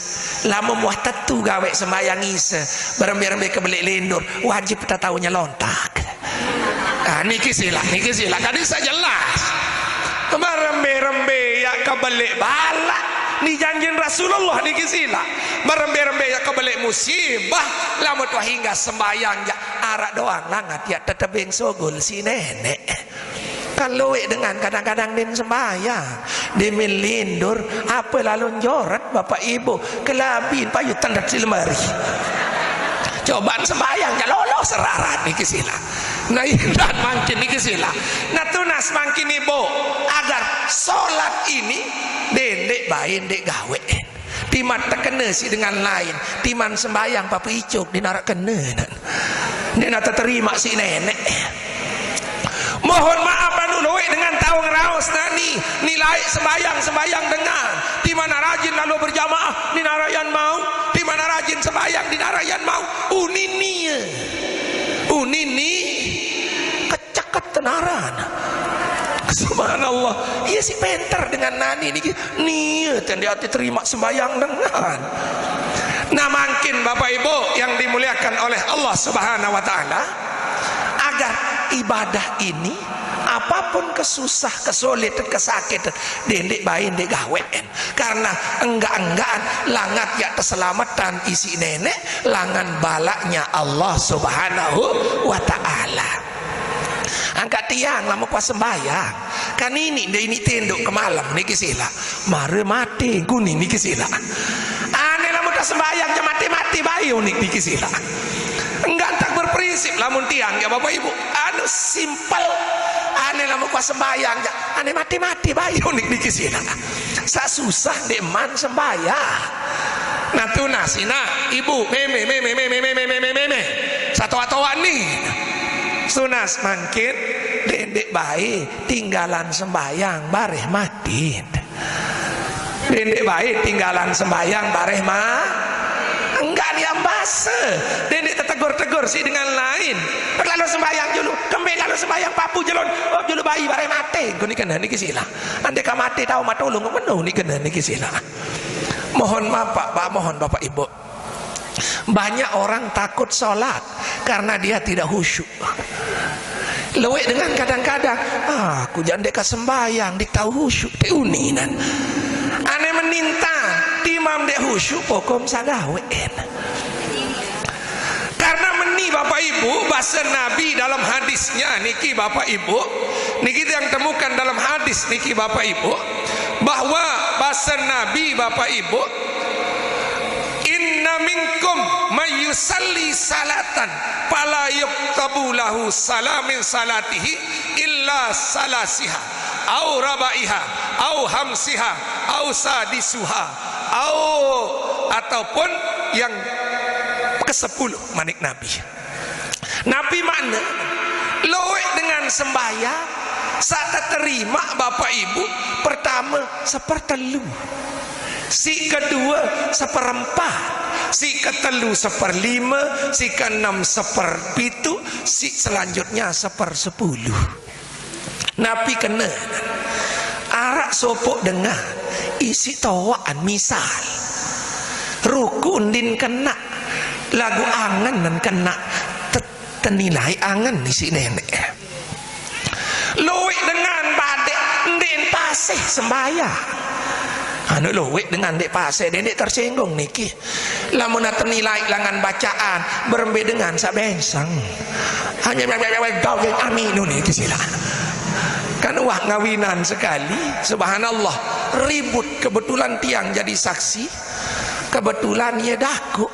lamun muah tetu gawe sembayang Isa, berembe-rembe kebelik lindur, wajib kita tahu nyelontak. Ah, niki sila, niki sila. Kan bisa jelas. Berembe-rembe ya kebelik balak. Ni janjin Rasulullah niki sila. Berembe-rembe ya kebelik musibah. Lamun tuah hingga sembayang ya arak doang langat ya tetebeng sogol si nenek. Kalau wek dengan kadang-kadang din sembayang, din milindur, apa lalu njoret Bapak Ibu, kelabin payu tendat si lemari. Cobaan sembayang ya lolos serarat niki sila. Nah, intan mangkin niki sila. Nah, tunas mangkin Ibu, agar solat ini dendek bae ndek gawe. Timan terkena si dengan lain, timan sembayang papa icuk dinarak kena. Dia nak terima si nenek. Mohon maaf anu luwek dengan tahu ngeraos nani, nilai sembayang, sembayang dengan. Di mana rajin lalu berjamaah, di narayan mau. Di mana rajin sembayang, di narayan mau. Unini. Unini. Keceket tenaran. Subhanallah. Iya si penter dengan nani niki. Niat yang di hati terima sembayang dengan. Nah, mangkin Bapak Ibu yang dimuliakan oleh Allah Subhanahu wa Ta'ala, agar ibadah ini, apapun kesusah, kesulitan, kesakitan, dendik bae ndek gawen. Karena enggak-enggaan langat ya keselamatan isi nenek, langan balaknya Allah Subhanahu wa Ta'ala. Angkat tiang lama kuasa sembayang. Kan ini ndak ini tendok ke malam niki sila. Mare mati kuning niki sila. Ane lama tak sembayang je mati-mati bayu nik niki sila. Enggak tak berprinsip lamun tiang ya Bapak Ibu. Anu simpel. Ane lama kuasa sembayang je. Ane mati-mati bayu nik niki sila. Sak susah ndik man sembayang. Nah tunas ina ibu meme meme meme meme meme meme. Satu atau ni. Tunas mangkin dendik bae tinggalan sembayang bareh mati. Dendik bae tinggalan sembayang bareh ma. Enggak ni ambasa. Dendik tetegur-tegur si dengan lain. Lalu sembayang julu, kembe lalu sembayang papu jelon. Oh julu bayi bareh mati. Kau ni kena niki sila. Andai ka mati tahu matulung menu ni kena niki sila. Mohon maaf Pak, Pak mohon Bapak Ibu. Banyak orang takut sholat karena dia tidak khusyuk. Lewek dengan kadang-kadang, ah, aku jande ka sembayang di tahu khusyuk te uninan. Ane meninta timam dek khusyuk pokom sagawen. Karena meni Bapak Ibu, bahasa Nabi dalam hadisnya niki Bapak Ibu, niki yang temukan dalam hadis niki Bapak Ibu, bahwa bahasa Nabi Bapak Ibu, inna minkum may yusalli salatan fala yuktabu lahu salamin salatihi illa salasiha. Au rabaiha, au hamsiha, au sadisuha, au, ataupun yang kesepuluh, manik Nabi. Napi makna? Luwih dengan sembahyang, saq teterima, Bapak Ibu, pertama, sepertelu. Si kedua, seperempat. Si ketelu, seperlima. Si keenam, seperpitu. Si selanjutnya, sepersepuluh. Napi kene? Araq sopoq dengan isiq toaqan, misal, ruku' ndin kena, laguq angen nen kena, te-, tenilai angen isiq neneq. Luwih dengan badeq ndeqn pasih sembahyang. Anu luwih dengan ndeq pasih, ndeq tersinggung niki. Lamun atau nilai langan bacaan, berembe dengan saq benseng. Hanya gawe amin niki sila. Kan wah ngawinan sekali, subhanallah, ribut, kebetulan tiang jadi saksi, kebetulan ye daku.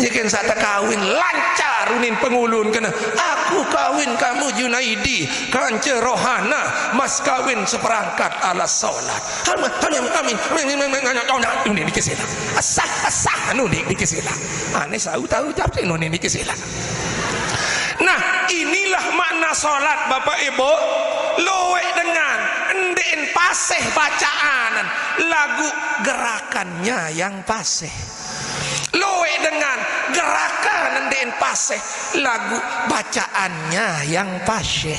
Nyekin saq tekawin lancar unin pengulun kene. Aku kawin kamu Junaidi, kance Rohana, mas kawin seperangkat alat sholat. Amin, amin, amin, amin, amin, amin, amin, amin, niki sila. Esah, esah, anu niki sila. Ane sau tahu jawab sih niki sila. Nah, inilah makna sholat, Bapak Ibu. Luwih dengan ndeqn pasih bacaan, laguq gerakannya yang pasih. Luwih dengan gerakan ndeqn pasih, laguq bacaannya yang pasih.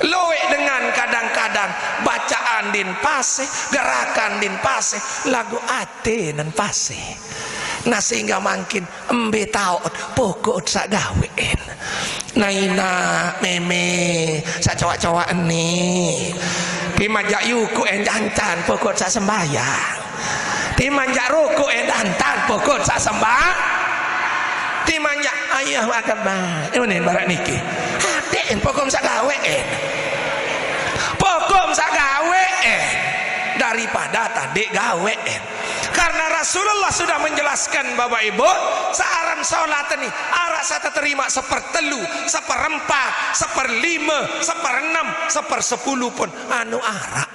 Luwih dengan kadang-kadang bacaan ndeqn pasih, gerakan ndeqn pasih, laguq ate nen pasih. Nah, sehingga mangkin embe taoq, pokok saq gaweqn. Nah, inaq, meme, saq cowaq-cowaq ni. Timaq jaq yukuq endah entan, pokok saq sembahyang. Timaq jaq rukuq endah entan, pokok saq sembah-, timaq jaq Allahu Akbar. Ngene barak niki. Adeqn pokok saq gaweqn. Pokok saq gaweqn. Daripada tadeq gaweqn. Karena Rasulullah sudah menjelaskan, Bapak Ibu, saq aran sholat ni araq saq teterima sepertelu, seperempat, seperlima, seperenem, sepersepulu pun anu araq.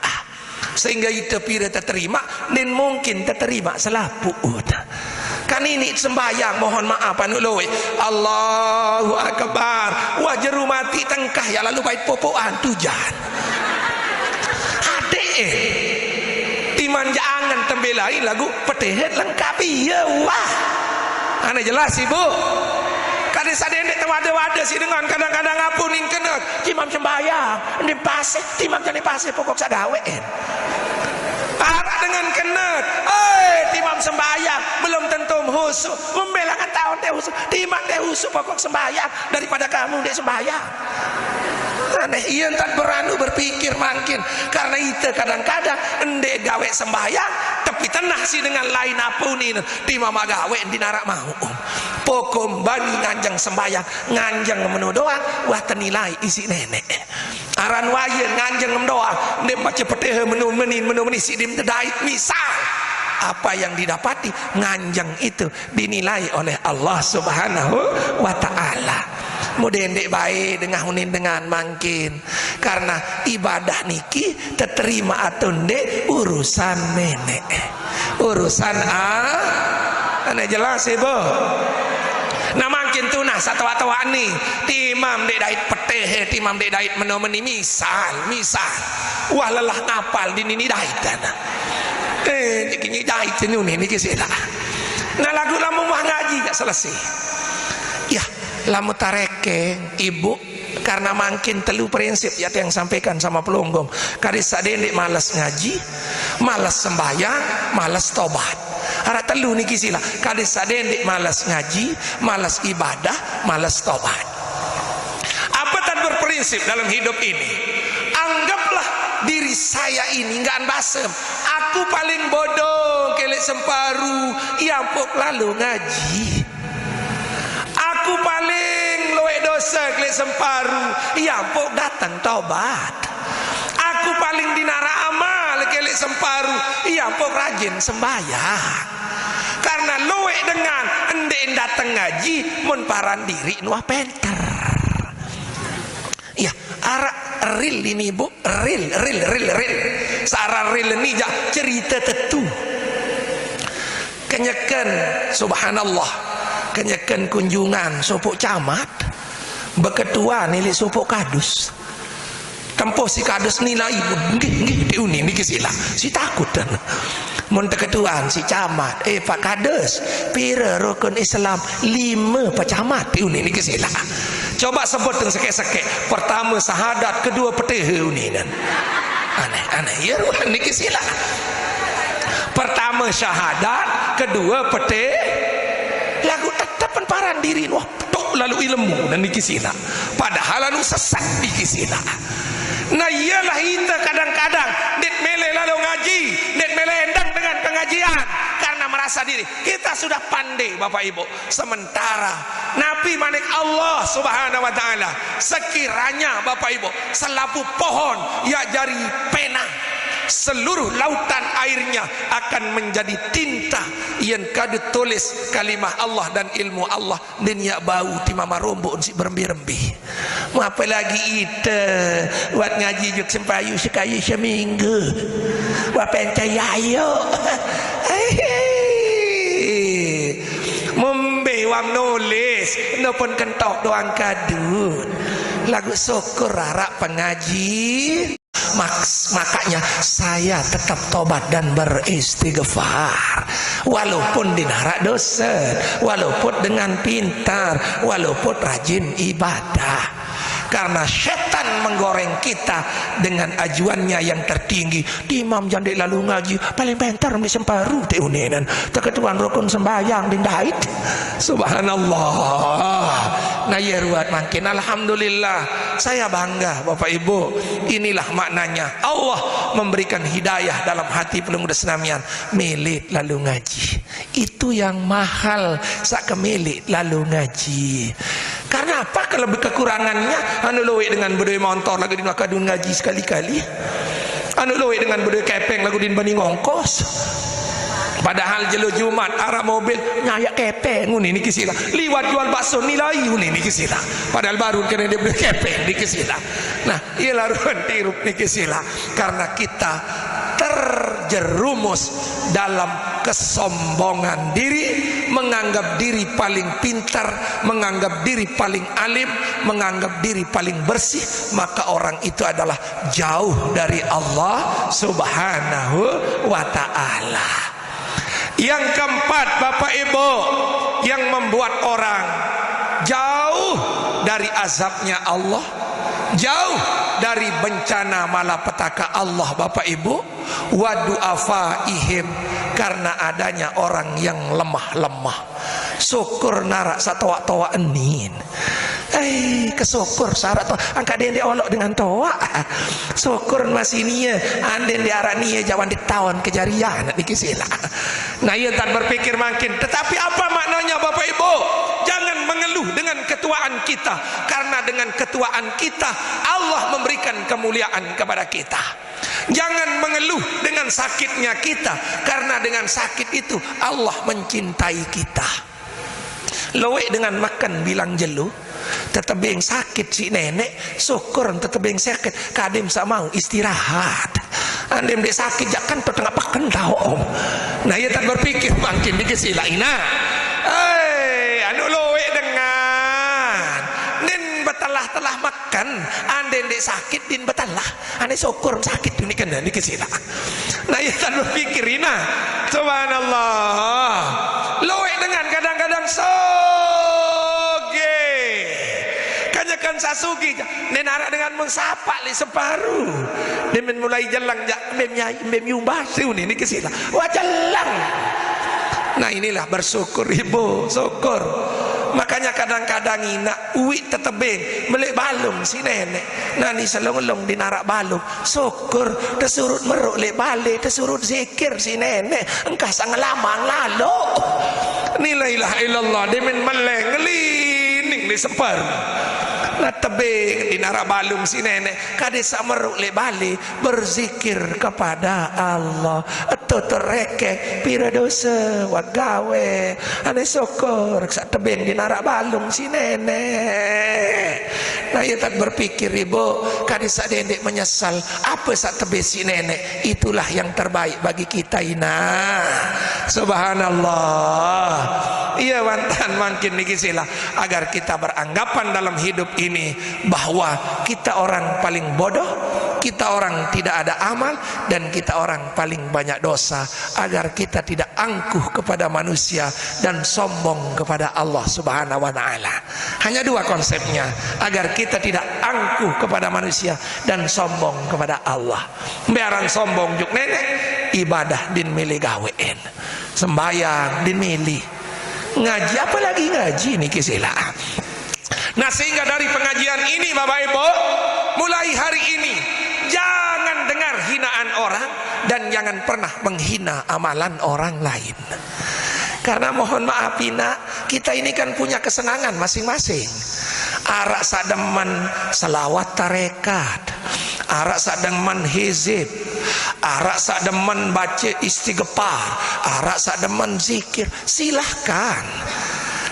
Sehingga ite pire teterima, ndeqn mungkin teterima selapuq. Kan ini sembahyang, mohon maaf, anu luwih. Allahu Akbar. Wah, jeru mati tengkah ya, lalu bait popoqan tujan. Adeq, eh. Timaq jaq angen tembe lain laguq petihe lengkap, iya, wah. Ane jelas, Ibu? Kade saq dendeq tewade-wade siq dengan kadang-kadang apunin kene. Timaq sembahyang, ndeqn pasih, timaq jaq ndeqn pasih, pokok saq gaweqn. Araq dengan kene, eh, timaq sembahyang, belum tentu khusyuk. Membelangan taun te khusyuk, timaq te khusyuk, pokok sembahyang, daripada kamu ndeq sembahyang. Aneh, ie ntan beranu berpikir mangkin. Karena ite kadang-kadang ndeq gaweq sembahyang, tapi tenah siq dengan lain apunin, timaq mah gaweq ndeqn araq mauq. Pokok bani nganjeng sembahyang, nganjeng meno doang, wah tenilai isiq neneq. Aran waye nganjeng doang, ndeq mace petihe meno meni, meno meni siq dim tedait. Misal, apa yang didapati nganjeng itu dinilai oleh Allah Subhanahu wa Ta'ala. Mode ndeq bae dengah unin dengan mangkin. Karena ibadah niki teterima atau ndeq urusan neneq. Urusan a-, ane jelas, Ibu? Nah, mangkin tunah saq toaq-toaq ni, timaq ndeq dait petihe, timaq ndeq dait meno meni, misal, misal. Wah lelah ngapal di nini dait, nah. Eh, niki ni dait senuni niki sila. Nah, laguq lamun wah ngaji jaq selesai. Ya, lamun tarekeng, Ibu, karena mangkin telu prinsip ya yang sampaikan sama pelunggung. Kade saq dendeq males ngaji, males sembahyang, males tobat. Araq telu niki sila. Kade saq dendeq males ngaji, males ibadah, males tobat. Apa tan berprinsip dalam hidup ini? Anggaplah diri saya ini nggak basem. Aku paling bodoh, keleq semparu, ya mpok lalu ngaji. Aku paling lueq dose keleq semparu, ya mpok dateng tobat. Aku paling dinaraq amal keleq semparu, ya mpok rajin sembahyang. Karena lueq dengan ndeq dateng ngaji, mun paran diriq nuah penter. Ya, araq Ril ini, Bu, ril, ril, ril, ril. Sara ril ini jak cerita tetu. Kenyeken, subhanallah. Kenyeken kunjungan sopok camat. Beketuan ilik sopok kadus. Tempoh si kadus nilai, nggih, nggih, diuni niki sila. Si takut kan. Mun teketuan si camat, "Eh, Pak Kadus, pira rukun Islam?" "Lima, Pak Camat," diuni niki sila. Coba sebutin sekek-sekek. Pertama syahadat, kedua petih, uni nan. Aneh, aneh. Ya, ruan niki sila. Pertama syahadat, kedua petih. Lagu tetep paran diri, wah, tok lalu ilmu dan niki sila. Padahal lalu sesat niki sila. Nah, iyalah kita kadang-kadang nit mele lalu ngaji, nit mele endang dengan pengajian karena merasa diri kita sudah pandai, Bapak Ibu. Sementara Nabi manik Allah Subhanahu wa Ta'ala, sekiranya, Bapak Ibu, selabu pohon ia jari pena, seluruh lautan airnya akan menjadi tinta. Yang kadu tulis kalimah Allah dan ilmu Allah, din ia bau ti mama rombok si berembi-rembi. Apalagi ite buat ngaji juk sempayu sekali seminggu. Wah, pencai ayo. Membe wang nulis, no pun kentok doang kadut. Lagu syukur arak pengaji. Maks-, makanya saya tetap tobat dan beristighfar. Walaupun dinarak dosa, walaupun dengan pintar, walaupun rajin ibadah. Karena setan menggoreng kita dengan ajuannya yang tertinggi. Di imam jande lalu ngaji, paling pintar di semparu te unenan. Teketuan rukun sembahyang di dait. Subhanallah. Nah, ya ruat makin. Alhamdulillah. Saya bangga, Bapak Ibu. Inilah maknanya. Allah memberikan hidayah dalam hati pelungguh senamian. Milik lalu ngaji. Itu yang mahal, sak kemilik lalu ngaji. Karena apa? Kalau kekurangannya, anu luwih dengan bedoe montor lagu din wakadun ngaji sekali-kali. Anu luwih dengan bedoe kepeng lagu din bani ngongkos. Padahal jelo Jumat, arah mobil, nyayak kepeng, uni niki sila. Liwat jual bakso nilai, uni niki sila. Padahal baru kena dia beli kepeng, niki sila. Nah, iyalah ruan tirup niki sila. Karena kita terjerumus dalam kesombongan diri, menganggap diri paling pintar, menganggap diri paling alim, menganggap diri paling bersih, maka orang itu adalah jauh dari Allah Subhanahu wa Ta'ala. Yang keempat, Bapak Ibu, yang membuat orang jauh dari azabnya Allah, jauh dari bencana malapetaka Allah, Bapak Ibu, wa du'afaihim, karena adanya orang yang lemah-lemah. Syukur narak satoak-toak enin. Eh, kesyukur sarak toak. Angkat dende olok dengan toak. Syukur masih nia, anden di arak nia jawan di tawan kejarian niki sila. Nah, ia tak berpikir makin. Tetapi apa maknanya, Bapak Ibu? Jangan mengeluh dengan ketuaan kita, karena dengan ketuaan kita Allah memberikan kemuliaan kepada kita. Jangan mengeluh dengan sakitnya kita, karena dengan sakit itu Allah mencintai kita. Luwih dengan makan bilang jelo, tetebeng sakit si nenek, syukur tetebeng sakit, kadem sak mau istirahat. Andem dek sakit, jak kan tengah pakan tau, Om. Nah, ia tak berpikir makin dikit sila ina. Eh, anu luwih dengan. Nin betelah-telah makan, andem dek sakit, din betelah. Ane syukur sakit tu ni kena, ni kesila. Nah, ia tak berpikir ina. Subhanallah. Luwih dengan kadang-kadang soge. Kanyakan sasugi ja. Nen arak dengan mengsapak li separuh. Demen mulai jelang ja. Mem yai, mem yumbah siu ni, ni kesila. Wah, jelang. Nah, inilah bersyukur, Ibu. Syukur. Makanya kadang-kadang ina uwi tetebeng melek balung si nenek. Nah, ni selong-long dinarak balung. Syukur, tesurut meruk lek bale, tesurut zikir si nenek. Engkah sang ngelamang lalu. Ni la ilaha illallah, demen meleng, ngelining di separuh. Nah, tebeng di nara balung si nenek, kade sa meruk lek bale, berzikir kepada Allah. Eto tereke, pira dosa wak gawe. Ane syukur sa tebeng di nara balung si nenek. Nah, ia tak berpikir, ibu, kade sa dendek menyesal. Apa sa tebeng si nenek? Itulah yang terbaik bagi kita, ina. Subhanallah. Iya, wantan mangkin niki sila, agar kita beranggapan dalam hidup ini bahwa kita orang paling bodoh, kita orang tidak ada amal, dan kita orang paling banyak dosa, agar kita tidak angkuh kepada manusia dan sombong kepada Allah Subhanahu wa Ta'ala. Hanya dua konsepnya, agar kita tidak angkuh kepada manusia dan sombong kepada Allah. Mbe aran sombong juk nenek, ibadah din mele gawen. Sembayang din mele. Ngaji, apalagi ngaji niki sila. Nah, sehingga dari pengajian ini, Bapak Ibu, mulai hari ini, jangan dengar hinaan orang dan jangan pernah menghina amalan orang lain. Karena mohon maaf, ina, kita ini kan punya kesenangan masing-masing. Arak sa demen selawat tarekat, arak sa demen hizib, arak sa demen baca istighfar, arak sa demen zikir, silahkan.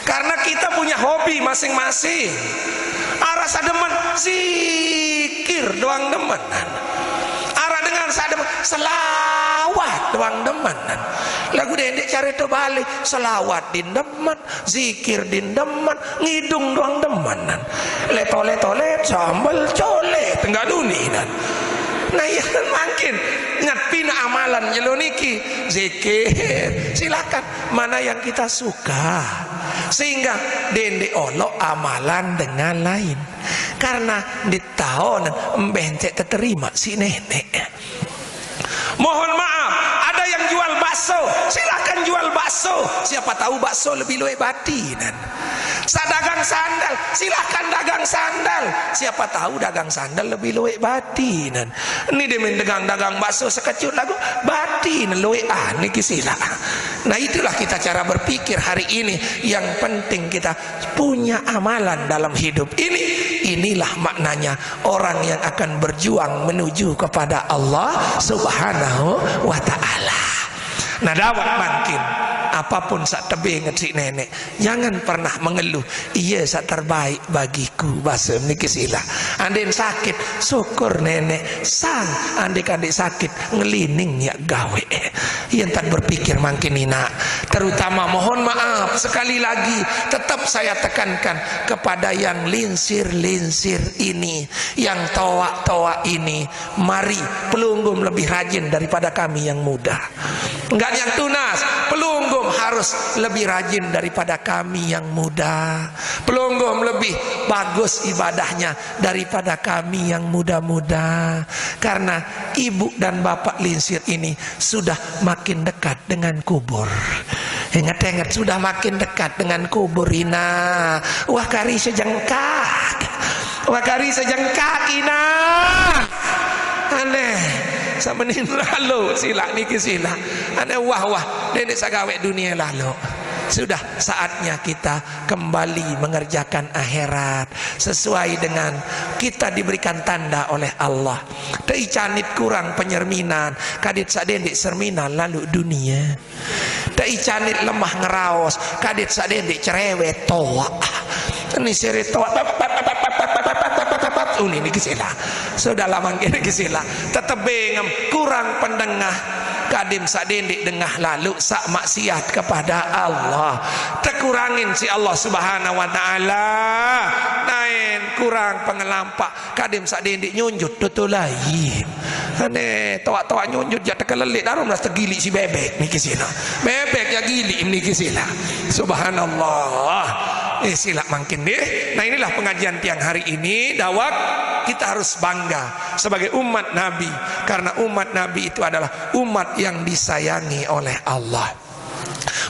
Karena kita punya hobi masing-masing. Arak sa demen zikir doang demen. Arak dengar sa demen selawat doang demen. Lagu dendek cara to balik, selawat din demen, zikir din demen, ngidung doang demen. Letole-tole sambel cole, tenggak duni nan. Nah, iya, mangkin ngat pina amalan jelo niki, zikir, silakan, mana yang kita suka. Sehingga dendek olok amalan dengan lain. Karena di tahun mbe encek terima si nenek. Mohon maaf, ada yang jual bakso, silakan jual bakso. Siapa tahu bakso lebih luwek batinan. Sa dagang sandal, silakan dagang sandal. Siapa tahu dagang sandal lebih luwek batinan. Ni demen dagang-dagang bakso sekecut lagu, batinan luwek ane ki sila. Nah, itulah kita cara berpikir hari ini. Yang penting kita punya amalan dalam hidup ini. Inilah maknanya orang yang akan berjuang menuju kepada Allah Subhanahu wa Ta'ala. Nah, dawak mangkin, apapun sa tebeng ngetik nenek, jangan pernah mengeluh. Iya sa terbaik bagiku, basa niki sila. Andin sakit, syukur nenek. Sang, andin kandik sakit, ngelining ya gawe. Yang tak berpikir mangkin ina. Terutama mohon maaf sekali lagi, tetap saya tekankan kepada yang linsir-linsir ini, yang toak-toak ini. Mari, pelunggum lebih rajin daripada kami yang muda. Enggak yang tunas, pelunggum harus lebih rajin daripada kami yang muda. Pelunggum lebih bagus ibadahnya daripada kami yang muda-muda. Karena ibu dan bapak linsir ini sudah makin dekat dengan kubur. Ingat-ingat, sudah makin dekat dengan kubur, ina. Wah, kari sejengkak. Wah, kari sejengkak, ina. Aneh. Samenin lalu, sila niki sila. Aneh, wah, wah. Nenek sa gawe dunia lalu. Sudah saatnya kita kembali mengerjakan akhirat sesuai dengan kita diberikan tanda oleh Allah. Tei canit kurang penyerminan, kadit sa dendek serminan lalu dunia. Tei canit lemah ngeraos, kadit sa dendek cerewet toak. Ni sere toak, uni niki sila. Sudahlah mangkin niki sila. Tetebeng em kurang pendengah, kadim sa dendek dengah lalu sa maksiat kepada Allah. Tekurangin si Allah Subhanahu wa Ta'ala. Naen kurang pengelampak, kadim sa dendek nyunjut tutu lain. Ane toak-toak nyunjut ja tekelelik, darum lah tegilik si bebek niki sila. Bebek ya gilik niki sila. Subhanallah. Eh, sila mangkin deh. Nah, inilah pengajian tiang hari ini. Dawak, kita harus bangga sebagai umat Nabi, karena umat Nabi itu adalah umat yang disayangi oleh Allah.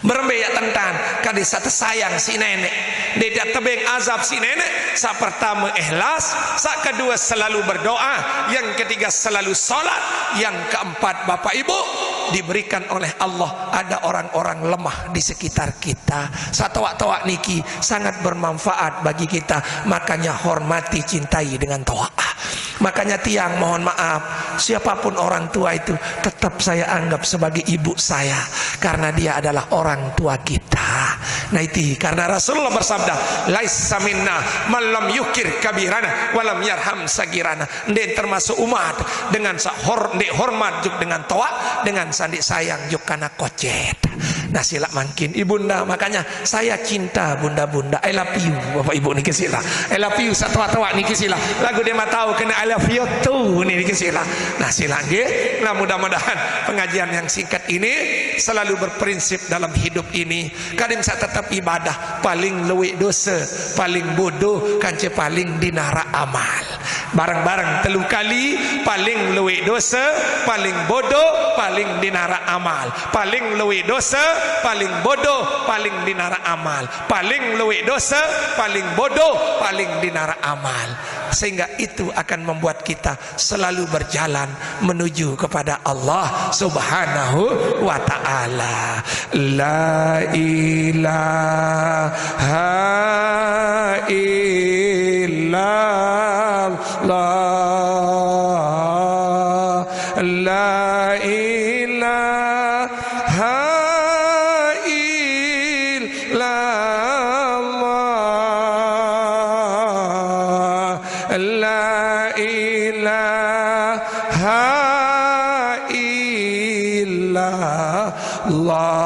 Berembe ya tentan, kade sa tesayang si nenek. Dede tebeng azab si nenek. Sa pertama ikhlas, sa kedua selalu berdoa, yang ketiga selalu sholat, yang keempat, Bapak Ibu, diberikan oleh Allah, ada orang-orang lemah di sekitar kita. Satoak-toak niki sangat bermanfaat bagi kita, makanya hormati, cintai dengan toak. Makanya tiang mohon maaf, siapapun orang tua itu tetap saya anggap sebagai ibu saya, karena dia adalah orang tua kita. Nah, itu karena Rasulullah bersabda, "Laisa minna man lam yukir kabirana walam yarham sagirana." Nde termasuk umat dengan sahor nde hormat juk dengan toak, dengan sandi sayang juk kana kocet. Nah, sila mangkin ibunda, makanya saya cinta bunda-bunda. I love you, bapak ibu niki sila. I love you, satoak-toak niki sila. Lagu dia mau tahu kena I love you too niki sila. Nah, sila nggih. Nah, mudah-mudahan pengajian yang singkat ini selalu berprinsip dalam hidup ini. Kadin sa tetap ibadah, paling luwih dosa, paling bodoh, kance paling dinara amal. Bareng-bareng telu kali, paling luwih dosa, paling bodoh, paling dinara amal. Paling luwih dosa, paling bodoh, paling dinara amal. Paling luwih dosa, paling bodoh, paling dinara amal. Sehingga itu akan membuat kita selalu berjalan menuju kepada Allah Subhanahu wa Ta'ala. La ilaha illallah. La ilaha illallah. La ilaha illallah.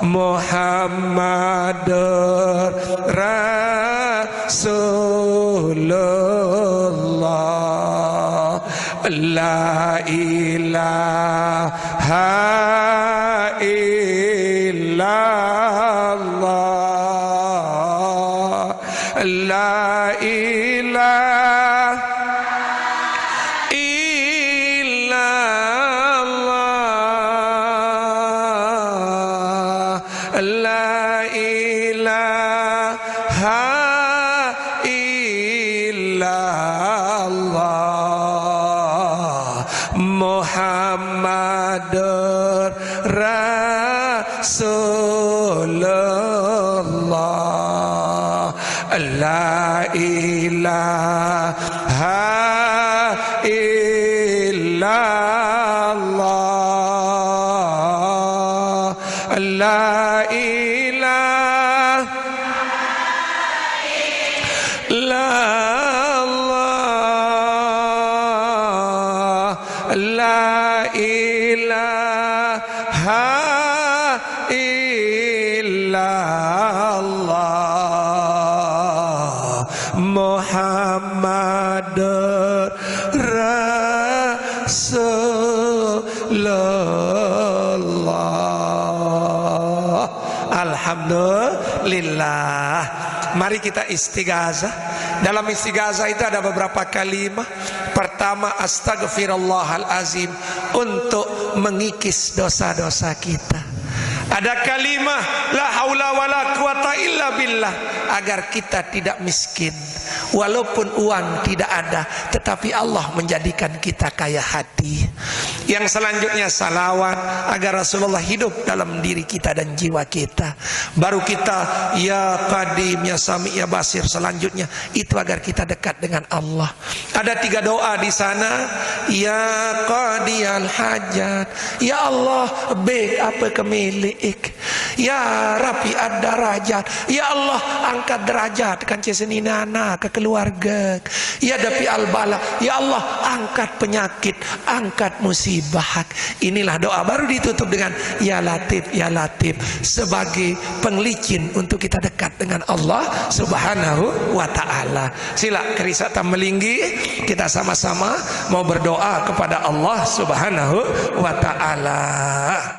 Muhammadur Rasulullah. La ilaha illallah. La ilaha illallah. La ilaha illallah. Muhammadur Rasulullah. La ilaha illallah. La ilaha illallah. La ilaha illallah. Muhammadur Rasulullah. Alhamdulillah. Mari kita istighazah. Dalam istighazah itu ada beberapa kalimah. Pertama, astagfirullahalazim, untuk mengikis dosa-dosa kita. Ada kalimah la haula wala quwata illa billah, agar kita tidak miskin. Walaupun uang tidak ada, tetapi Allah menjadikan kita kaya hati. Yang selanjutnya salawat, agar Rasulullah hidup dalam diri kita dan jiwa kita. Baru kita ya Qadim, ya Sami, ya Basir. Selanjutnya itu agar kita dekat dengan Allah. Ada tiga doa di sana. Ya qadiyal hajat, ya Allah, be apa ke milik. Ya rafi'ad darajat, ya Allah, angkat derajat kance seninana, ke keluarga. Ya dafi'al bala, ya Allah, angkat penyakit, angkat musibah. Inilah doa, baru ditutup dengan ya Latif, ya Latif, sebagai penglicin untuk kita dekat dengan Allah Subhanahu wa Ta'ala. Sila kerisa tamelinggi, kita sama-sama mau berdoa kepada Allah Subhanahu wa Ta'ala.